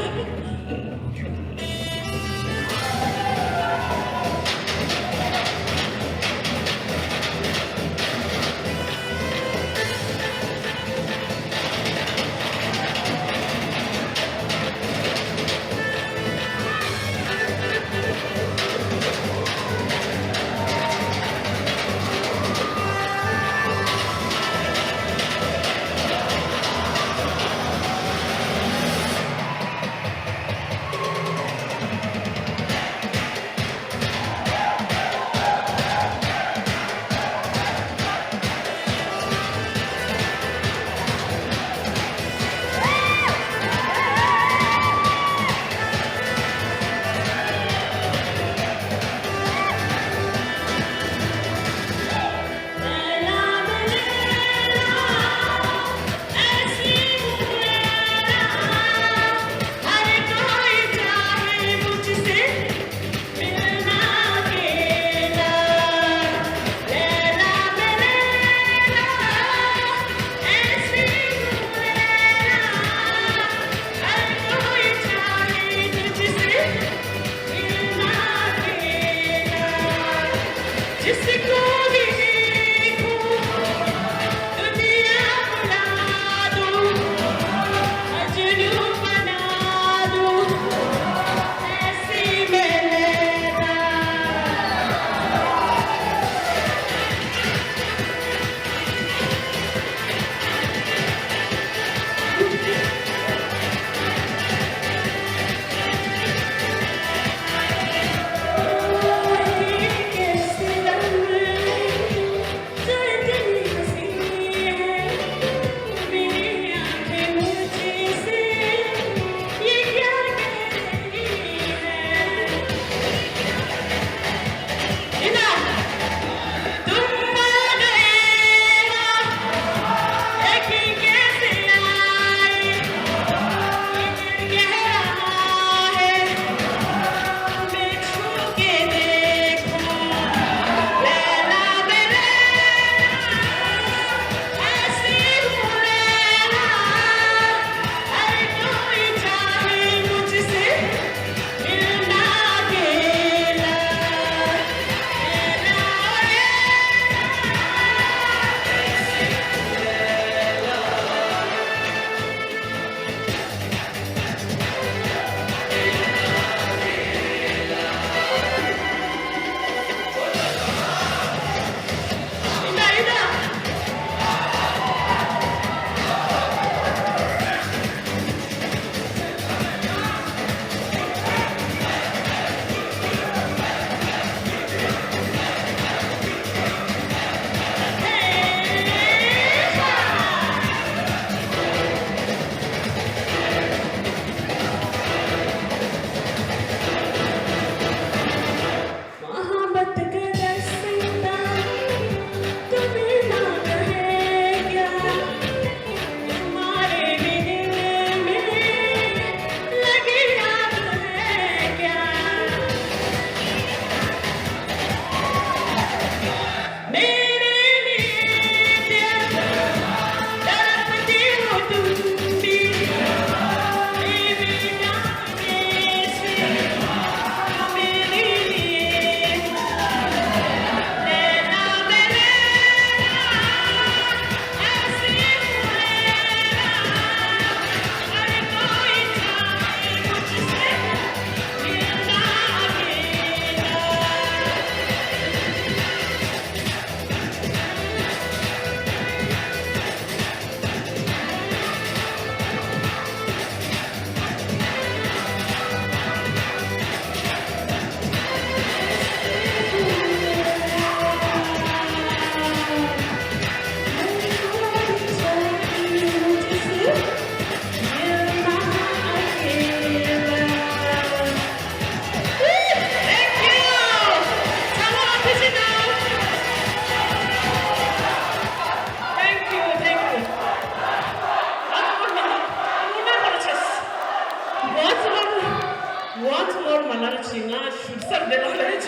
Once more མ་ལ་ར་ཆི་ང་ཞུ་སར་དེ་ལ་རེ་ཆ།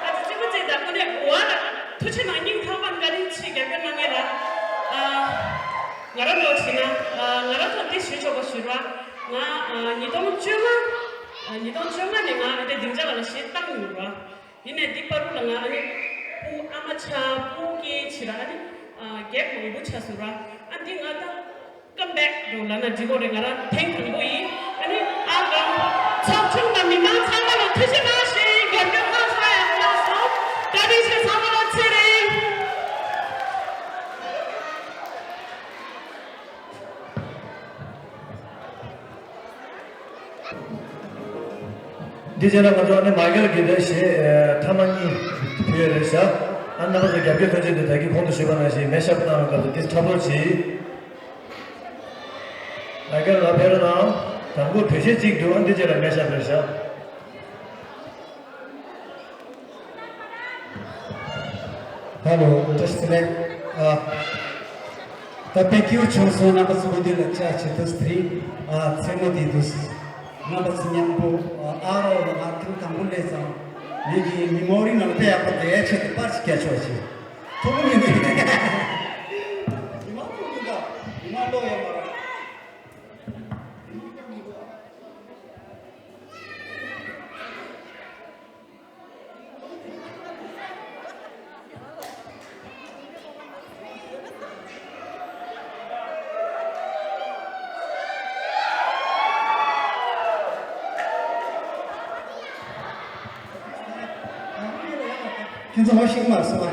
ཨ་ཙི་ཅི་མ་ཙི་ད་ཁོ་ནས་ཝ་ལ་ཐུ་ཆེ་ནང་སྙིང་ཐག་པ་འགའ་རིང་ཆི་རྒྱབ་སྐྱོར་གནང་ངེས་ལ། ཨ་ང་ར་ལོ་ཆི་ན་ཨ་ང་ར་ཐོག་དེ་ཞུ་ཆོག་པ་ཞུ་ར། ང་ཨ་ཉིས་སྟོང་བཅོ་ལྔ་ཨ་ཉིས་སྟོང་བཅོ་ལྔ་ནས་ང་ཨ་དེ་སྡིངས་ཆ་ག་ལ་གཞས་བཏང་ཡོད་ར། ཡིན་ནས་འདི་བར་དུ་ལ་ང་ཨ་ནི་སྤུ་ཨ་མ་ཆགས་སྤུ་སྐྱེས་བྱེད་ར་ཨ་ནི་རྒྱབ་མང་པོ་ཆགས་སོང་ར། ཨ་འདི་ང་ད་come back འགྲོ་ལ་ན་འགྲིག་གོ་རེད། ང་རང་ཐེངས་དང་པོ་ཡིན། ཨ་ནི་ཨ་རང་ཚོགས་ཆུང་དང་མི་མང་ཚང་མ་ལ་ཐུགས་རྗེ་གནང་ཞིང་རྒྱབ་སྐྱོར་གནང་ས་ཡང་གནང་སོང་། བཀྲ་ཤིས་བདེ་ལེགས། ཚང་མ་ལ་ཚེ་རིང་། འདི་རྗེས་ལ་ང་ཚོ་ནི་མ་གིར་གྱི་དེ་ཞེས་ཐ་མ་གཉིས་ཕུལ་ཡོད་རེད་ཤག་ཨ་རྣམ་པ་ཚོ་རྒྱབ་སྐྱོར་མཐུན་རྐྱེན་དེ་ད་གིན་གོང་དུ་ཞུས་པ་ནང་བཞིན་མེ་ཤབ་གནང་བའི་སྐབས་སུ་ཏིས་ཁྲ་ཕོར་གྱིས་མ་གིར་ལ་ཕེབས་རོགས་གནང་། དང་པོ་བོད་གཞས་གཅིག་འདུག་ཨ་འདི་རྗེས་ལ་མེ་ཤབ་རེད་ཤག་ཧེ་ལོ། བཀྲ་ཤིས་བདེ་ལེགས། ཨ། ད་དཔེ་སྐྱིད་པོ་བྱུང་སོང་། རྣམ་པ་ཚོ་སྐུ་མདུན་ལ་བཅར་བྱེད་དུས་དེ་རིང་ཨ་མཚན་མོ་དེ་འདུག་རྣམ་པ་ཚོ་མཉམ་པོ་ཨ་ཨ་རོགས་ལ་ང་ཐེངས་དང་པོ་སླེབས་ཙང་ངེད་ཀྱི་མི་མོ་རི་ནང་དཔེ་ཡག་པོ་བསྡད་ཆེད་དུ་པར་ཅིག་རྒྱག་ཆོག་ཅིག་ཐུགས་མི་མི་མི་མ་ཐུག་འདུག་ད་མི་མ་ལོག་ཡོད་མ་རེད། ཁྱེད་ཚོ་ཧོ་ཤིག་མ་སོང་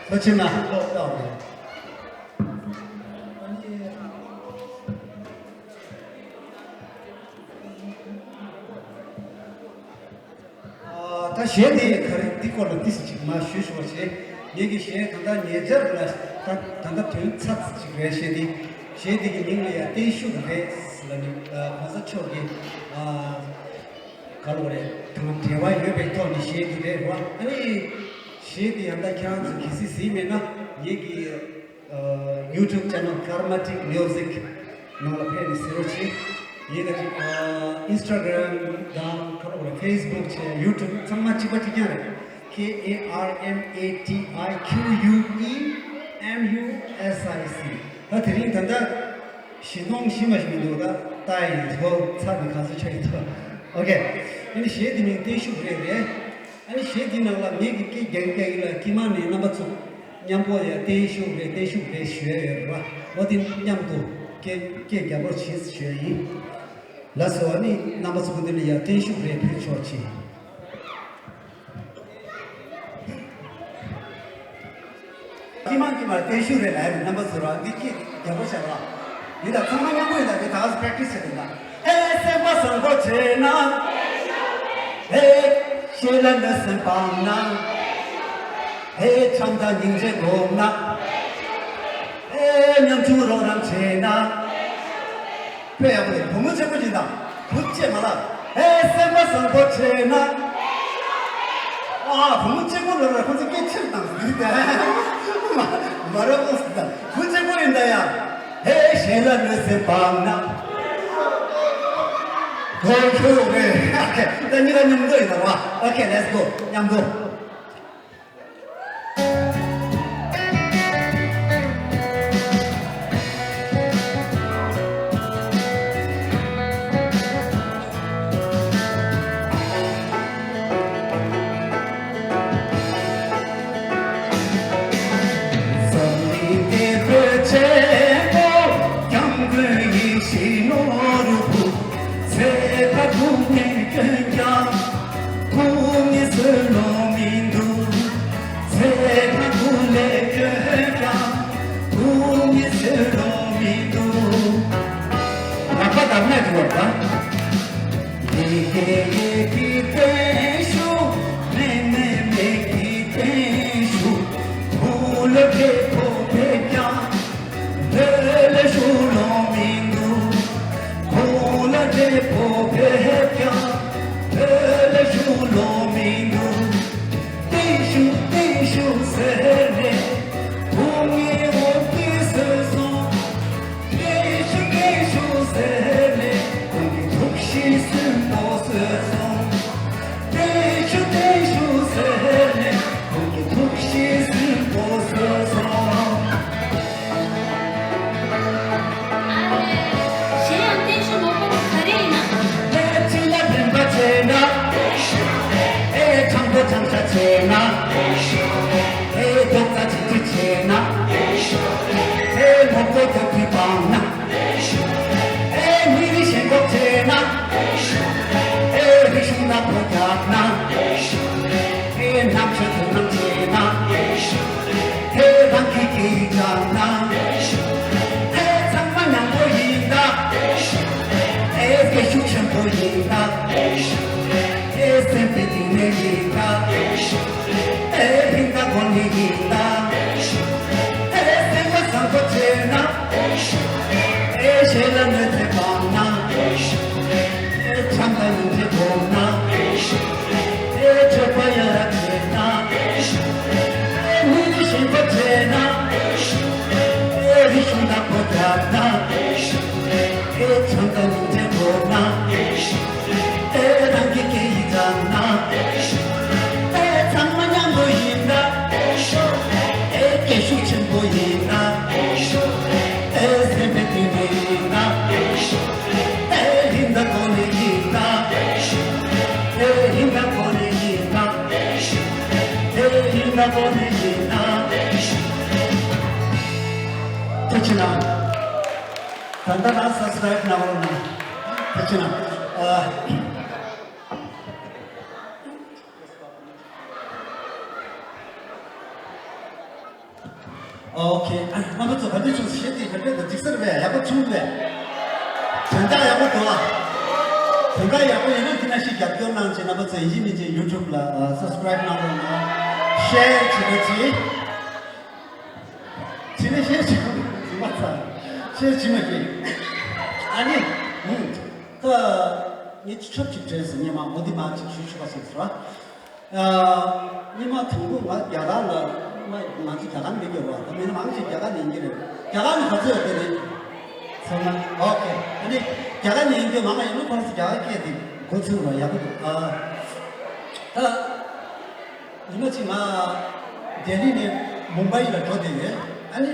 ཨ། ལྷ་ཆེན་ལ་ལོག་བཏང་བ་རེད། ཨ། ད་གཞས་དེ་ག་རེ་འདི་སྐོར་ལ་ཏོག་ཙམ་ཅིག་མར་ཞུས་ཞུ་བ་བྱས། ངེད་ཀྱི་གཞས་ད་ལྟ་ཉེ་ཆར་ལ་ད་ད་ལྟ་དོན་ཚར་ཅིག་རེད། གཞས་འདི་གཞས་འདི་གི་མིང་ལ་ཡང་བརྟན་བཞུགས་རེད་ལ་ནི་གོང་ས་མཆོག་གི་ཨ་ག་ལོ་རེད་དང་འབྲེལ་བ་ཡོད་པའི་ཐོག་ནས་གཞས་འདི་རེད་རོ། ཨ་ནི་གཞས་འདི་ཡང་ད་ཁྱེད་རང་ཚོ་གལ་སྲིད་གཟིགས་མེད་ན་ངེད་ཀྱི་ཨ། YouTube channel Carmatic Music ནང་ལ་ཕེབས་ནས་གཟིགས་རོགས་གྱིས། ཡིན་ན་ཅིག་ཨ། Instagram དང་ག་རེ་རེད། Facebook བྱས། YouTube ཚང་མ་གཅིག་པ་གཅིག་རྐྱང་རེད། K A R M A T I Q U E M U S I C ད་དེ་རིང་ད་ལྟ་བཞི་སྟོང་བཞི་མ་ཞིག་མི་འདུག་ད་ལྟ་ཡིན་ཧོ་ཚར་ནས་ག་ཚོད་ཆགས་ཡོད་ཐོ། ཨོ་ཀེ། ཨ་ནི་གཞས་འདི་མིང་བརྟན་བཞུགས་རེད་རེད། ཨ་ནི་གཞས་འདི་ནང་ལ་ངེད་ཀྱི་སྐད་རྒྱག་གི་རྒྱག་གི་ལ་དཀྱིལ་མ་ནས་རྣམ་པ་ཚོ་མཉམ་པོ་ཡ་བརྟན་བཞུགས་རེད་བརྟན་བཞུགས་རེད་ཞུ་ཡ་ཡོད་རེད་བ། འོ་དེ་མཉམ་དུ་སྐད་སྐད་རྒྱག་རོགས་བྱེད་ཞུ་ཡ་ཡིན། ལགས་སོ། ཨ་ནི་རྣམ་པ་ཚོ་འདི་ནས་ཡ་བརྟན་བཞུགས་རེད་ཕུལ་ཆོག་ཅིག་དཀྱིལ་མ་དཀྱིལ་མ་བརྟན་བཞུགས་རེད་ལ་ཡ་རྣམ་པ་ཚོ་ར་འདི་སྐད་རྒྱག་རོགས་བྱ་ར། འདི་ལ་ཚང་མ་མཉམ་པོ་ཡིན་ད་འདི་ད་ག་སུ་practice་བྱེད་དེ་ད། ཧེ་སེམས་པ་བཟང་པོ་བྱེད་ན། ཧེ་ཤེས་ལ་གནོད་སེམས་སྤང་ན། ཧེ་བྱམས་དང་སྙིང་རྗེ་སྒོམ་ན། ཧེ་ཉམ་ཆུང་རོགས་རམ་བྱེད་ན། དཔེ་ཡག་པོ་རེད། བུ་མོ་ཆེན་པོ་ཡིན་ད། བུ་ཆེ་མ་ལ། ཧེ་སེམས་པ་བཟང་པོ་བྱེད་ན། ཨ་བུ་མོ་གཅིག་པོ་ལ་ལ་ཁོ་ཚོ་སྐད་ཆེར་བཏང་ཟིག་ད། མ་རེད་ཨོ་ཟིག་ད། བུ་གཅིག་པོ་ཡིན་ད་ཡ། ཧེ་གཞན་ལ་གནོད་སེམས་སྤངས་ན། ཧོ་ཁྱོད་རེད། ཨོ་ཁེ། ད་གཉིས་ཀ་མཉམ་དུ་ཡིན་ད་བ། ཨོ་ཁེ། Let's go མཉམ་དུ། ཚེ་ཕར་འགུགས་ནས་སྐྱོན་ཀྱང་། སྐུ་ངལ་བཟོད་ལོང་མི་འདུག་ཚེ་ཕར་འགུགས་ནས་སྐྱོན་ཀྱང་། སྐུ་ངལ་བཟོད་ལོང་མི་འདུག་ལག་པ་བརྡབ་ན་འགྲིག་པ་རེད་ད། མི་དགེ་བའི་བརྟན་བཞུགས། མི་དགེ་བའི་བརྟན་བཞུགས། བུ་ལ་ཁེ་ཕོ་ཕེབས་ཀྱང་། བོད་ལ་ཤུགས་ལོང་མི་འདུག་ལས་པོ་ཕེབས་ཀྱང་བོད་ལ་བཞུགས་ལོང་མི་འདུག་བརྟན་བཞུགས་བརྟན་བཞུགས་ཟེར་ནས་བུ་ངའི་འོ་དེ་བཟོས་སོང་། བརྟན་བཞུགས་བརྟན་བཞུགས་ཟེར་ནས་ཁོང་གི་ཐུགས་གཤིས་སུན་པོ་བཟོས་སོང་། བརྟན་བཞུགས་བརྟན་བཞུགས་ཟེར་ནས་ཁོང་གི་ཐུགས་གཤིས་སུན་པོ་བཟོས་སོང་། གཞན་ཡང་བརྟན་བཞུགས་མང་པོ་ག་རེ་ཡིན་ན། ཨེ་ཅི་ལ་རིམ་པ་བྱས་ན། ཨེ་དྲང་པོ་དྲང་བཞག་བྱས་ན། ཨེ་རྡོག་རྩ་གཅིག་སྒྲིལ་བྱས་ན། ཨེ་ངོ་རྒོལ་རྒྱབ་མཁན་སྤངས་ན། ཨེ་མི་རིགས་ཞེན་ཁོག་བྱས་ན། ཨེ་རིག་གཞུང་ནག་པོ་རྒྱབ་ན། ཨེ་ནམ་ཆོས་དོ་སྣང་བྱས་ན། ཨེ་རང་གི་སྐད་ཡིག་སྦྱངས་ན། ཨེ་ཚང་མ་མཉམ་པོ་ཡིན་ད། ཨེ་སྐད་ཤུགས་ཆེན་པོ་ཡིན་ད། ཨེ་སེམས་པའི་གཏིང་ནས་ཡིན་ད། ཨེ་ལྷིང་འཇགས་སྒོ་ནས་ཡིན་ད། ཨེ་སེམས་པ་བཟང་པོ་བྱས་ན། ཨེ་ཞེ་ལ་གནོད་འཚེ་སྤངས་ན། ཨེ་བྱམས་དང་སྙིང་རྗེ་སྒོམ་ན། ཨེ་སྤྱོད་པ་ཡ་རབས་བྱས་ན། ཨེ་མི་རིགས་ཞེན་པ་བྱས་ན། ཨེ་རིག་གཞུང་བདག་པོ་རྒྱབ་ན། ཨེ་བྱམས་དང་སྙིང་རྗེ་སྒོམ་ན། ཨེ་རང་གི་སྐད་ཡིག་སྦྱངས་ན། ཨེ་ཚང་མ་མཉམ་པོ་ཡིན་ན། ཨེ་སྐད་ཤུགས་ཆེན་པོ་ཡིན་ན། ཨེ་སེམས་པའི་གཏིང་ནས་ཡིན་ན། ཨེ་ལྷིང་འཇགས་སྒོ་ནས་ཡིན་ན། ཨེ་ལྷིང་འཇགས་སྒོ་ནས་ཡིན་ན། ཨེ་ལྷིང་འཇགས་སྒོ་ནས་ཡིན་ན། ཐུགས་རྗེ་གནང་། ད་ལྟ་ང་subscribe་གནང་རོགས་གནང་། ཐུགས་རྗེ་གནང་། ཨ། ཨོ་ཁེ། ཨ་རྣམ་པ་ཚོ་ག་འདྲ་བྱུང་། གཞས་དེ་ག་འདྲ་འདུག་འགྲིག་ས་རེད་པས། ཡག་པོ་བྱུང་པས། དོན་དག་ཡག་པོ་འདུག་ཨ། དོན་དག་ཡག་པོ་ཡིན་ན་དེ་ནང་བཞིན་རྒྱབ་སྐྱོར་གནང་བྱས། རྣམ་པ་ཚོ་ཡིན་གཅིག་མིན་གཅིག་YouTube་ལ་ཨ་subscribe་གནང་རོགས་གནང་། share་བྱེད་རོགས་གྱིས། བྱས་ནས་share་བྱེད་དགོས་མ་ཚར། share་བྱེད་མ་ཤེས། ཨ་ནི། ཧུམ། ད་ངས་ཆབ་ཅིག་དྲན་སོང་། སྔོན་མ་འོ་འདི་མ་ཅིག་ཞུ་ཆོག་པ་བྱས་སོང་། ཨ། སྔོན་མ་དང་པོ་ང་རྒྱ་གར་ལ། ང་ང་ཚོ་རྒྱ་གར་མི་སྐྱོ་བ། ད་མི་མང་ཞིག་རྒྱ་གར་ནས་ཡིན་གྱི་རེད། རྒྱ་གར་ནས་ག་ཚོད་ཡོད་དེ་རེད། ཚང་མ་ཨོ་ཁེ། ཨ་ནི་རྒྱ་གར་ནས་ཡིན་རྒྱུ་མང་ང་ཡིན་ནོ། ཁོ་རང་ཚོ་རྒྱ་གར་སྐད་དེ་མགོ་ཚོས་རོགས། ཡག་པོ་འདུག་ཨ། ད། ཉི་མ་གཅིག་ང་ལྡི་ལི་ནས་མུམ་བྷའི་ལ་འགྲོ་བསྡད་ཡོད། ཨ་ནི་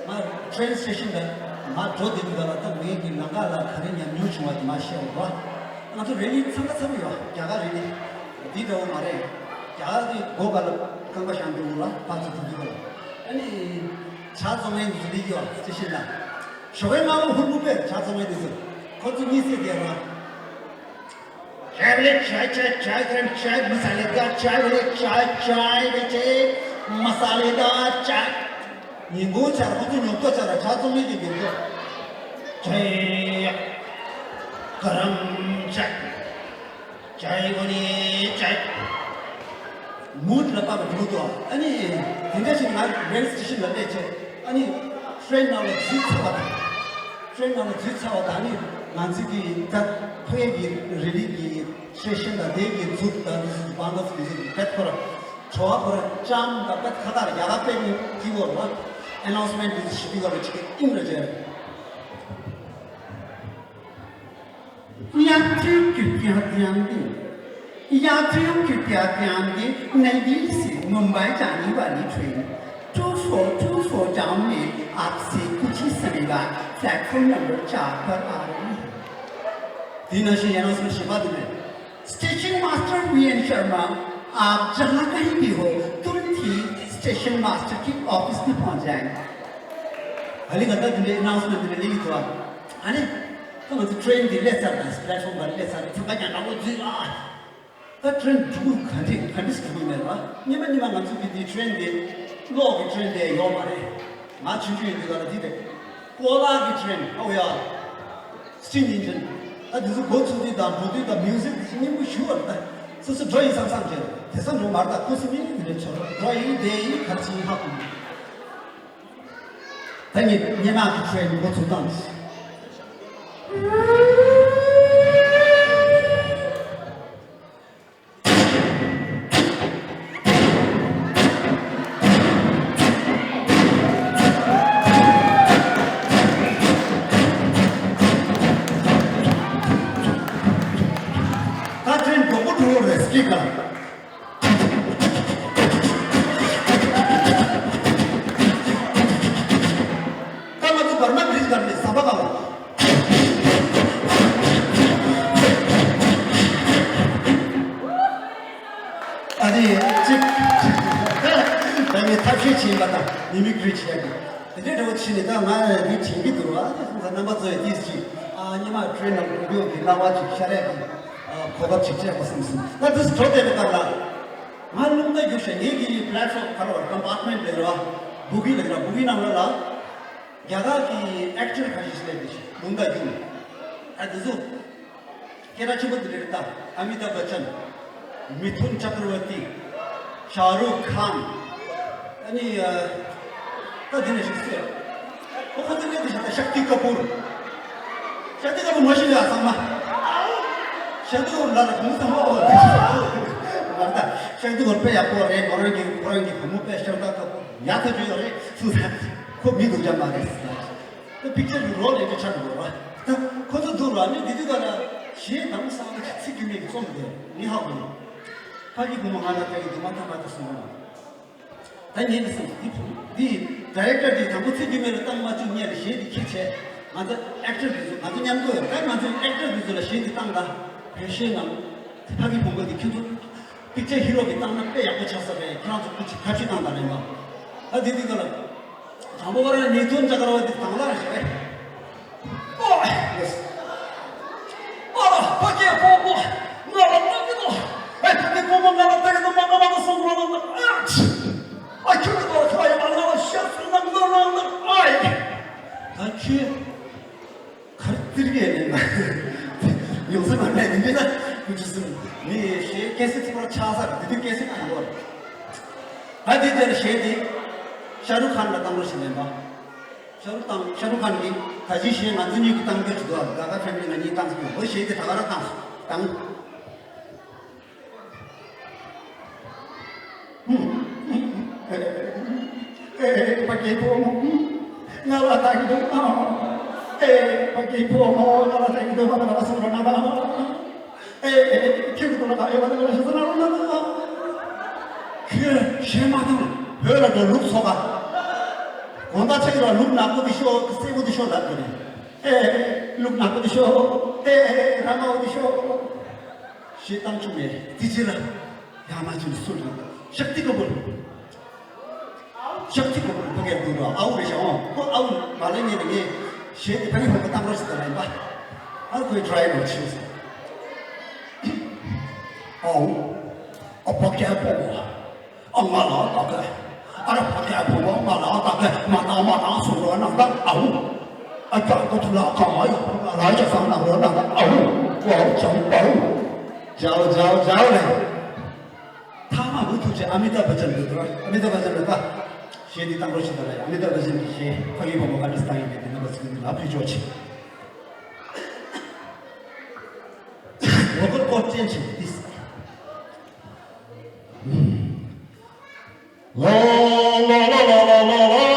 ང་train station་ལ་ང་འགྲོ་བསྡད་དུས་ལ། ད་ངའི་གི་ལམ་ཁ་ལ་ག་རེ་ཉམས་མྱོང་བྱུང་བ་དེ་མར་བཤད་འོང་བ། ང་ཚོ་rally་འཚང་ཁ་འཚང་པོ་ཡོད། རྒྱ་གར་rally་འདི་འདྲ་བོ་མ་རེད། རྒྱ་གར་གི་སྒོ་ཁ་ལ་རྐང་པ་བཤམས་འགྲོ་དགོས་ལ། ཕར་ཚུར་འགྲོ་དུས་ལ། ཨ་ནི་ཇ་བཙོང་མཁན་དེ་ཚོ་སླེབས་ཀྱི་ཡོད། station་ལ། ཞོགས་པའི་སྔ་པོ་ཧུར་པོ་པས་ཇ་བཙོང་མཁན་དེ་ཚོ། ཁོ་ཚོ་གཉིད་སད་བསྡད་ར། चाय वाले चाय, चाय, चाय गरम चाय, मसालेदार चाय वाले चाय, चाय बेटे, मसालेदार चाय। ཉིན་གུང་ཆར་ཁོ་ཚོ་ཉོབ་ཏོ་ཆར་ཇ་བཙོང་མི་གི་མི་འདུག चाय गरम चाय, चाय वाले चाय। mood་ལ་བབས་པ་འགྲོ་འདུག་ཨ་ནི་དེ་འདྲ་ཞིག་ང་rail station་ལ་སླེབས་བྱས། ཨ་ནི་train་ནང་ལ་འཛུལ་ཚར་བ་དང་། train་ནང་ལ་འཛུལ་ཚར་བ་དང་། ཨ་ནི་ང་ཚོ་གི་ད་ཕ་གི་rally་གི་station་དང་དེ་གི་འཛུགས་དང་། དེ་ཚོ་བང་ལ་ཚོ་དེ་ཚོ་དཔེ་ཁོ་ར་བྲོ་བ་ཁོ་ར་ཅམ་དང་དཔེ་ཁ་ཁ་ར་ཡག་ག་དཔེ་ནི་དེ་བོ་ར་announcement་དེ་ཚོ་ཞིག་དེ་བོ་ར་ཅིག་ཨིན་ར་ཅེ། यात्रियों कृपया ध्यान दें। यात्रियों कृपया ध्यान दें, नई दिल्ली से मुंबई जाने वाली train two four two four down में आपसे कुछ ही समय बाद प्लेटफॉर्म नंबर चार पर आ रही है। དེ་ནང་བཞིན་ཡང་སོ་ཞེས་པ་དེ་རེད། Station master V N Sharma, आप जहाँ कहीं भी हो, तुरंत ही स्टेशन मास्टर की ऑफिस में पहुंच जाएं। ཨ་ལི་ག་ད་དེ་འདྲའི་announcement་དེ་འདྲ་ལེགས་འདུག་ཨ་ནི། ད་ང་ཚོ་train་འདི་སླེབས་ཚར་དང་། platform་ག་སླེབས་ཚར། ཚང་མ་ཀྱང་ནག་པོ་འཛུལ་ཨ། ད་train་འགྲོ་གི་ག་འདྲས་ག་འདྲས་འགྲོ་གི་མེད་པ། སྔོན་མ་སྔོན་མ་ང་ཚོ་གི་འདི་train་འདི་གློག་གི་train་དེ་ཡོད་མ་རེད། ང་ཆུང་ཆུང་ཡིན་དུས་ག་ལ་འདི་རེད། ཀོ་ལ་གི་train། ཨོ་ཡ། steam engine། ད་འདི་ཚོ་འགོ་ཚུགས་དུས་དང་འགྲོ་དུས་དང་music་འདི་ཚོ་སྙན་པོ་ཞུ་བ་རེད། ད་སོ་སོ་འགྲོ་ཡིན་བསམ་བསམ་བྱས་དེ་ས་འགྲོ་མར་ད་ཁུ་སིམ་མེར་འདི་འདྲས་ཆོར་འགྲོ་ཡིན་བསྡད་ཡིན་ག་རེ་བྱེད་ཡིན་ཧ་གོ་མི། ད་ངས་སྔོན་མ་གི་train་འགོ་ཚུགས་སྟངས། ཅིག་ལ། ད་ང་ཚོ་བར་མ་བི་རིཇ་སྒང་ནས་ཟམ་པ་སྒང་ལ། ཨ་ནི་ཅིག་ད་ངས་ཐབས་ཤེས་བྱས་པ་དང་མི་མི་ཀི་རི་བྱས་ཏེ། དེ་འདྲའི་འདྲ་བོ་བྱས་ནས་ད་ང་ནི་བྱེད་ཀྱི་འདུག་ཨ། དེ་སོང་ཙང་རྣམ་པ་ཚོ་ཡི་ཏིས་ཅིག་ཨ་ཉི་མ་ཊེན་ནང་འགྲོ་རྒྱུ་གི་སྣང་བ་ཅིག་ཤར་ཡ་གི་གོ་སྐབས་ཅིག་སྤྲད་དགོས་བསམ་སོང་། ད་དུས་སུ་གྲོགས་བསྡད་པའི་སྐབས་ལ་ང་རླུང་རྟ་རྒྱུག་ཤག་ངེད་ཀྱི་པི་ལེ་ཊི་ཕོམ་ག་རེ་བ་ཀོམ་པར་ཊི་མེན་ཊི་ལབ་ར་བ་སྦུ་གི་ལབ་ར་སྦུ་གི་ནང་ལ་ལ་རྒྱ་གར་གྱི་ཨེག་ཊར་ཁ་ཤས་ཤིག་སླེབས་ཏེ་ཤག་རླུང་རྟ་རྒྱུག་ཨ་དེ་ཚོ། སྐད་གྲགས་ཆེན་པོ་འདི་རེད་ད། ཨ་མི་ཏཱབ་བྷ་ཅན། མི་ཐུན་ཅཀྲ་ཝར་ཏི། ཤ་རུག་ཁཱན། ཨ་ནི་ཨ། ད་འདི་ནས་ཞིག་གསོས། ཁོ་ཁོ་ཚོ་སྐད་དེ་བཤད་ད་ཤཀ་ཏི་ཀ་པུར། ཤཀ་ཏི་ཀ་པུར་མ་ཤེས་ཡ་ཚང་མ། ཤཀ་ཏི་ཀ་པུར་ལ་ལ་གོང་ཚང་མ་ཨོ་མར་ད། ཤཀ་ཏི་ཀ་པུར་དཔེ་ཡག་པོ་རེད། མོ་རང་གི་ཁོ་རང་གི་བུ་མོ་དཔེ་ཤཀ་ཏི་ཀ་པུར་ཡག་ཐག་ཆོད་ཡོད་རེད་སུ་ད། ཁོ་མི་སྡུག་ཅག་མ་རེད། ད་པིག་ཅར་གྱི་རོལ་ལེན་གྱི་ཆགས་འགྲོ་བ། ད་ཁོ་ཚོ་འདུག་ལ་ནི་འདི་དུས་ཀ་ལ་གཞས་དང་སང་ལ་ཚིག་རྒྱུ་མེད་ཀྱི་རྩོམ་དེ་ངས་ཧ་གོ་ནས། ཕ་གི་བུ་མོ་ང་ལ་ལྟ་གི་འདུག་མ་ཐག་མ་ཐག་སོང་བ། ད་ངས་ནི་སེམས་འདི་བུ་འདི་ཌི་རེག་ཊར་འདི་དང་པོ་ཚིག་རྒྱུ་མེད་ལ་བཏང་མ་བཅུག་ངས་ལ་གཞས་འདི་ཁྱེར་བྱས་ང་ཚོ་ཨེག་ཊར་འདི་ཚོ་ང་ཚོ་མཉམ་དུ་ཡོད་ད་ང་ཚོའི་ཨེག་ཊར་འདི་ཚོ་ལ་གཞས་འདི་བཏང་ད་བོད་གཞས་ནང་ཕ་གི་བུ་མོ་འདི་ཁྱེད་ཚོ། པིག་ཅར་ཧི་རོ་གིས་བཏང་ན་དཔེ་ཡག་པོ་ཆགས་ས་རེད། ཁྱེད་རང་ཚོ་ཀུ་ཅི་ཐབས་ཤེས་བཏང་དང་རེད་མ། ད་དེ་དུས་ཀ་ལ། དང་པོ་ཁོ་རང་མི་ཐུན་ཅཀྲ་ཝར་ཏི་དང་ལ་རེད་ཤག་ཨེ། ཨོ་ཡེ་སི། ཨ་ར་ཕ་གི་བུ་མོ་ང་ལ་ལྟ་གི་འདུག་ཨེ་ཕ་གི་བུ་མོ་ང་ལ་ལྟ་གི་འདུག་མ་ང་མ་ང་སོང་རོགས་གནང་། ཨ་ཁྱོད་ཀྱི་དོ་ཁ་ཡ་མ་ང་ལ་ཤ་ཚ་ན་མདོ་ནང་ད་ཨ་ཡེ། ད་ཁྱོད། གར་ཏིར་གེ་ནས་ན། ཡོང་ས་མ་ནས་འདི་ན་ཀུ་ཅི་སུ་མི་ཤེས་ཀེ་སེ་ཚིག་པར་ཆགས་ས་རེད། དེ་དུས་ཀེ་སེ་ཁང་གོ་རེད། ད་དེ་དེར་གཞས་དེ་ཤ་རུག་ཁཱན་ལ་བཏང་རོགས་ཞེས་ལན་པ། ཤ་རུག་དང་ཤ་རུག་ཁཱན་གྱིས་ད་ཅི་གཞས་ང་ཚོ་གཉིས་ཀྱིས་བཏང་རྒྱུ་ཅིག་འདུག་ག་ག་ཕེ་མི་ལི་ང་གཉིས་བཏང་ཟིག་ཡོད་འོ་གཞས་དེ་ད་ག་ར་བཏང་སོང་བཏང་། ཨེ་ཕ་གི་བུ་མོ། ང་ལ་ལྟ་གི་འདུག་ཨེ་ཕ་གི་བུ་མོ། ང་ལ་ལྟ་གི་འདུག་ང་ལ་སོང་རོགས་གནང་། ཨེ་ཁྱོད་ཀྱི་ཐོག་ལ་ཁ་ཡོད་པ་དེ་ང་ལ་ཤེས་ས་ན་རོགས་གནང་། ཁྱོད་གཞས་མ་བཏང་། བོད་ལ་འགྲོ་ལུག་འཚོ་ག་དགོང་དག་ཆ་གི་ལ་ལུག་ནག་པོ་དེ་ཤོག་སེར་པོ་དེ་ཤོག་ལབ་དགོས་རེད། ཨེ་ལུག་ནག་པོ་དེ་ཤོག་ཨེ་ར་མ་བོ་དེ་ཤོག་གཞས་བཏང་བཅུག་མེད། དེ་རྗེས་ལ་ཡང་མ་བྱུང་སུ་རེད། ཤཀ་ཏི་ཀ་པུར། ཤཀ་ཏི་ཀ་པུར་ཕ་གིར་འདུག་ར་ཨའུ་རེད་ཤག་ཨོ་ཁོ་ཨའུ་མ་ལེ་ཉེ་ནས་ངས་གཞས་དེ་ཕ་གི་ཧོང་གི་བཏང་རོགས་ཞེས་ད་ལན་པ། ཨ་ཁོས་ཊ་རའི་རོགས་བྱས་སོང་། ཨའུ། ཨ་ཕ་གི་ཕོ་བོ། ཨ་ང་ལ་ལྟ་གི་ཨ་ར་ཕ་གི་ཕོ་བོ་ང་ལ་ལྟ་གི་མ་ཏང་མ་ཏང་སུ་རོ་ནང་ད་ཨའུ། ཨ་ཀྱང་ཀོ་ཐུ་ལ་ཀ་མ་ཡོ་ང་ལ་ཅག་སང་ནང་རོ་ནང་ད་ཨའུ། ཨའུ་ཅང་ཨའུ། ཇའོ་ཇའོ་ཇའོ་ལེ། ཐ་མ་འུ་ཐུག་ཆེ་ཨ་མི་ཏཱབ་བྷ་ཅན་འདུག་ར། ཨ་མི་ཏཱབ་བྷ་ཅན་འདུག་ད། གཞས་འདི་བཏང་རོགས་ཞེས་ད་ལ་ཨ་མི་ཏཱབ་བྷ་ཅན་གྱི་གཞས་ཕ་གི་བུ་མོ་ག་འདྲ་བཏང་ཡིན་མིན་འདི་རྣམ་པ་ཚོ་ལ་ཕུལ་ཆོག་ཆེ། ལོ་ཀལ་ཀོཌ་ཅན་ཆེ་ཏིས། ལོ་ལོ་ལོ་ལོ་ལོ་ལོ།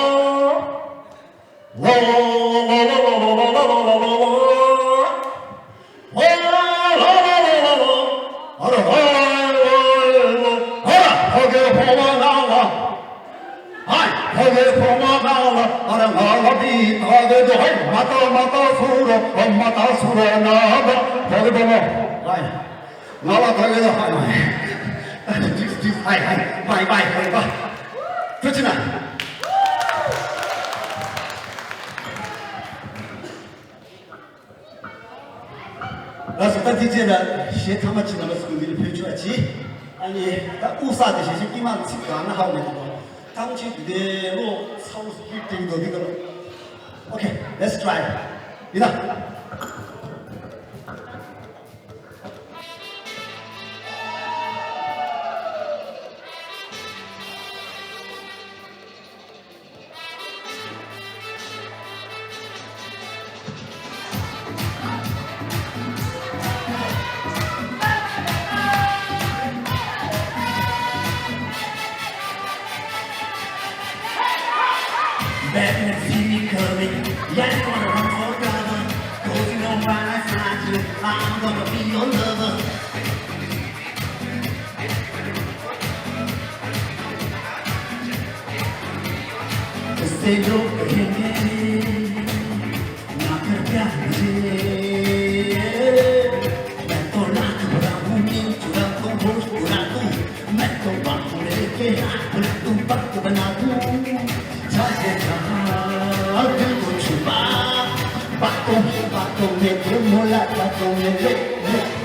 ང་ལ་ད་གི་ད་ཧའི་ཧའི་ཧའི་ཧའི་ཧའི་ཧའི་ཧའི་ཧའི། ཐུགས་རྗེ་གནང་། ལགས་སོ། ད་དེ་རྗེས་ལ་གཞས་ཐ་མ་གཅིག་རྣམ་པ་ཚོ་འདི་ལ་ཕུལ་ཆོག་ཅིག་ཨ་ནི་ད་དབུ་སག་དེ་གཞས་གཅིག་དཀྱིལ་མ་ཚིག་གང་ན་ཧ་གོ་མེད་དོ། ཐང་ཆེ་དུ་དེ་བློ་ཚ་བོ་ཧིཊ་དེ་འདོད་དེ་ག་ལ། Okay, let's try. ཡིན་ན། Bad men see me coming, yeah, they wanna run for cover. 'Cause you know my side, I'm gonna be your lover.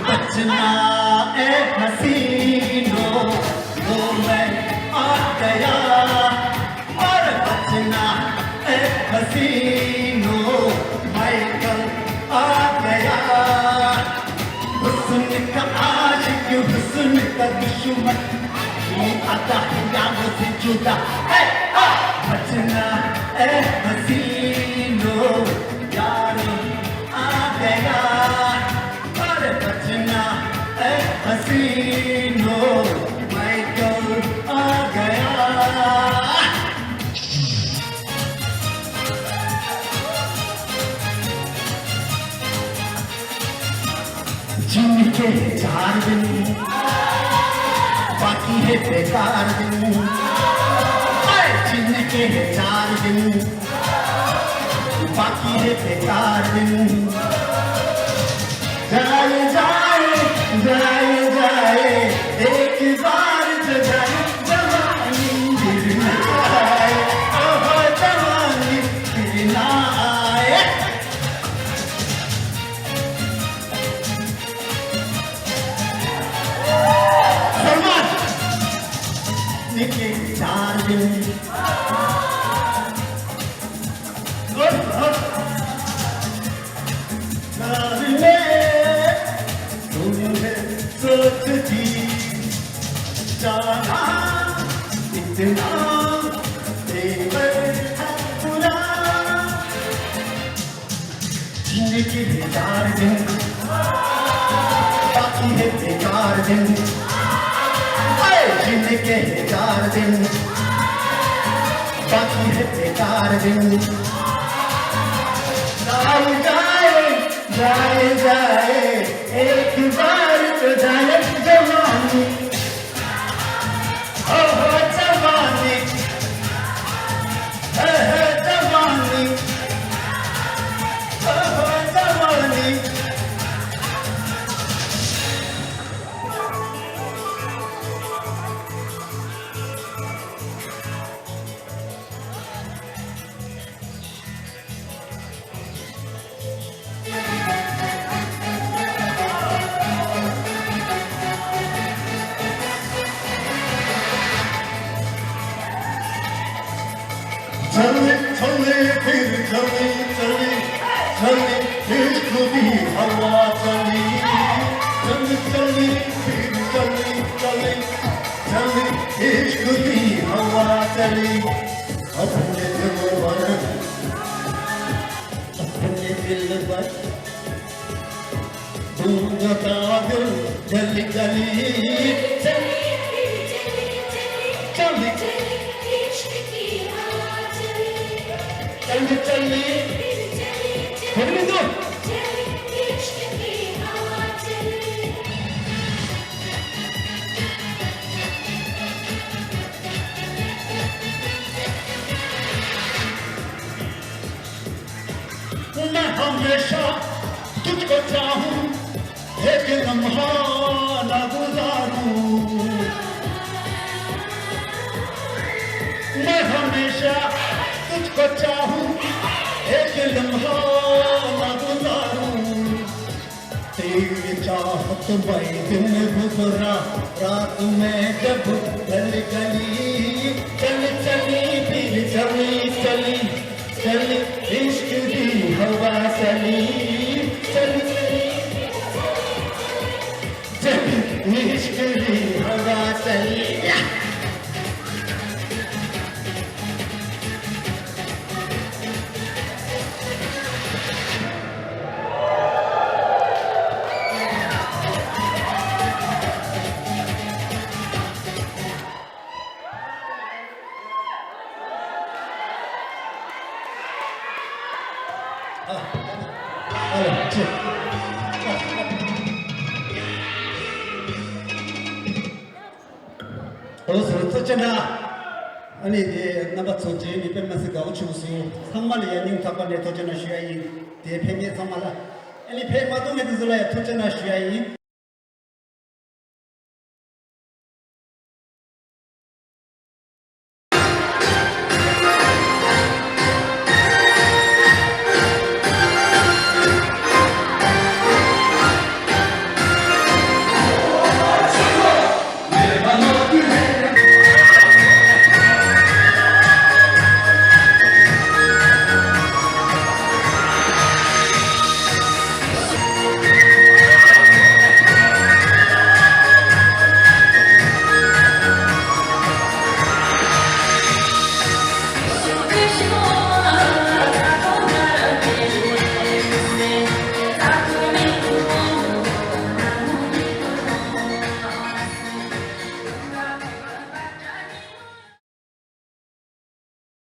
बचना ए हसीनो, वो मैं आ गया। और बचना ए हसीनो, मैं कल आ गया। हुस्न का आशिक, हुस्न का दुश्मन, ये अदा हुआ मुझसे जुदा। ए, आ, बचना ए हसीनो, यार आ गया। अरे बचना ए हसीनो, माइकल आ गया। जिनके चार दिन बाकी है बेकार दिन, अरे जिनके चार दिन बाकी है बेकार दिन। जाए, जाए, जाए, जाए, एक बार तो जाए, जवानी फिर न आए, ओहो, जवानी फिर न आए। सलमान, निके चार दिन। तुम्हें सोचती जाना इतना तेवर है बुरा। जिंदगी है चार दिन, बाकी है बेकार दिन। अरे जिंदगी है चार दिन, बाकी है बेकार दिन। जाए, जाए, जाए, जाए, एक बार तो जाए जवानी। ओहो जवानी, ओहो जवानी, ओहो जवानी। चली, चली, फिर चली, चली, चली, इश्क की हवा चली। चली, चली, फिर चली, चली, चली, इश्क की हवा चली। अपने दिल पर, अपने दिल पर दूंगा दाग जल गली। चली, चली, चली, चली, चली, चली। मैं हमेशा तुझको चाहूं, एक लम्हा ना गुजारूं। मैं हमेशा तुझको चाहूं, एक लम्हा ना गुजारूं। तेरी चाहत में दिन गुजरा, रात में जब ढल गई। चल चली फिर चली चली, चल इश्क की हवा चली। चल, चल इश्क की हवा चली। ཨོ་སོ་ཙི་ཅི་འདྲ། ཨ་ནི་དེ་རྣམ་པ་ཚོ་རྗེས་མི་དཔེ་མ་སྲིད་དགའ་པོ་བྱུང་སོང་། ཚང་མ་ལ་ཡང་སྙིང་ཐག་པ་ནས་ཐུགས་རྗེ་གནང་ཞུ་ཡ་ཡིན། དེ་ཕེབས་མཁན་ཚང་མ་ལ། ཨ་ནི་ཕེབས་མ་ཐུབ་མཁན་དེ་ཚོ་ལ་ཡང་ཐུགས་རྗེ་གནང་ཞུ་ཡ་ཡིན།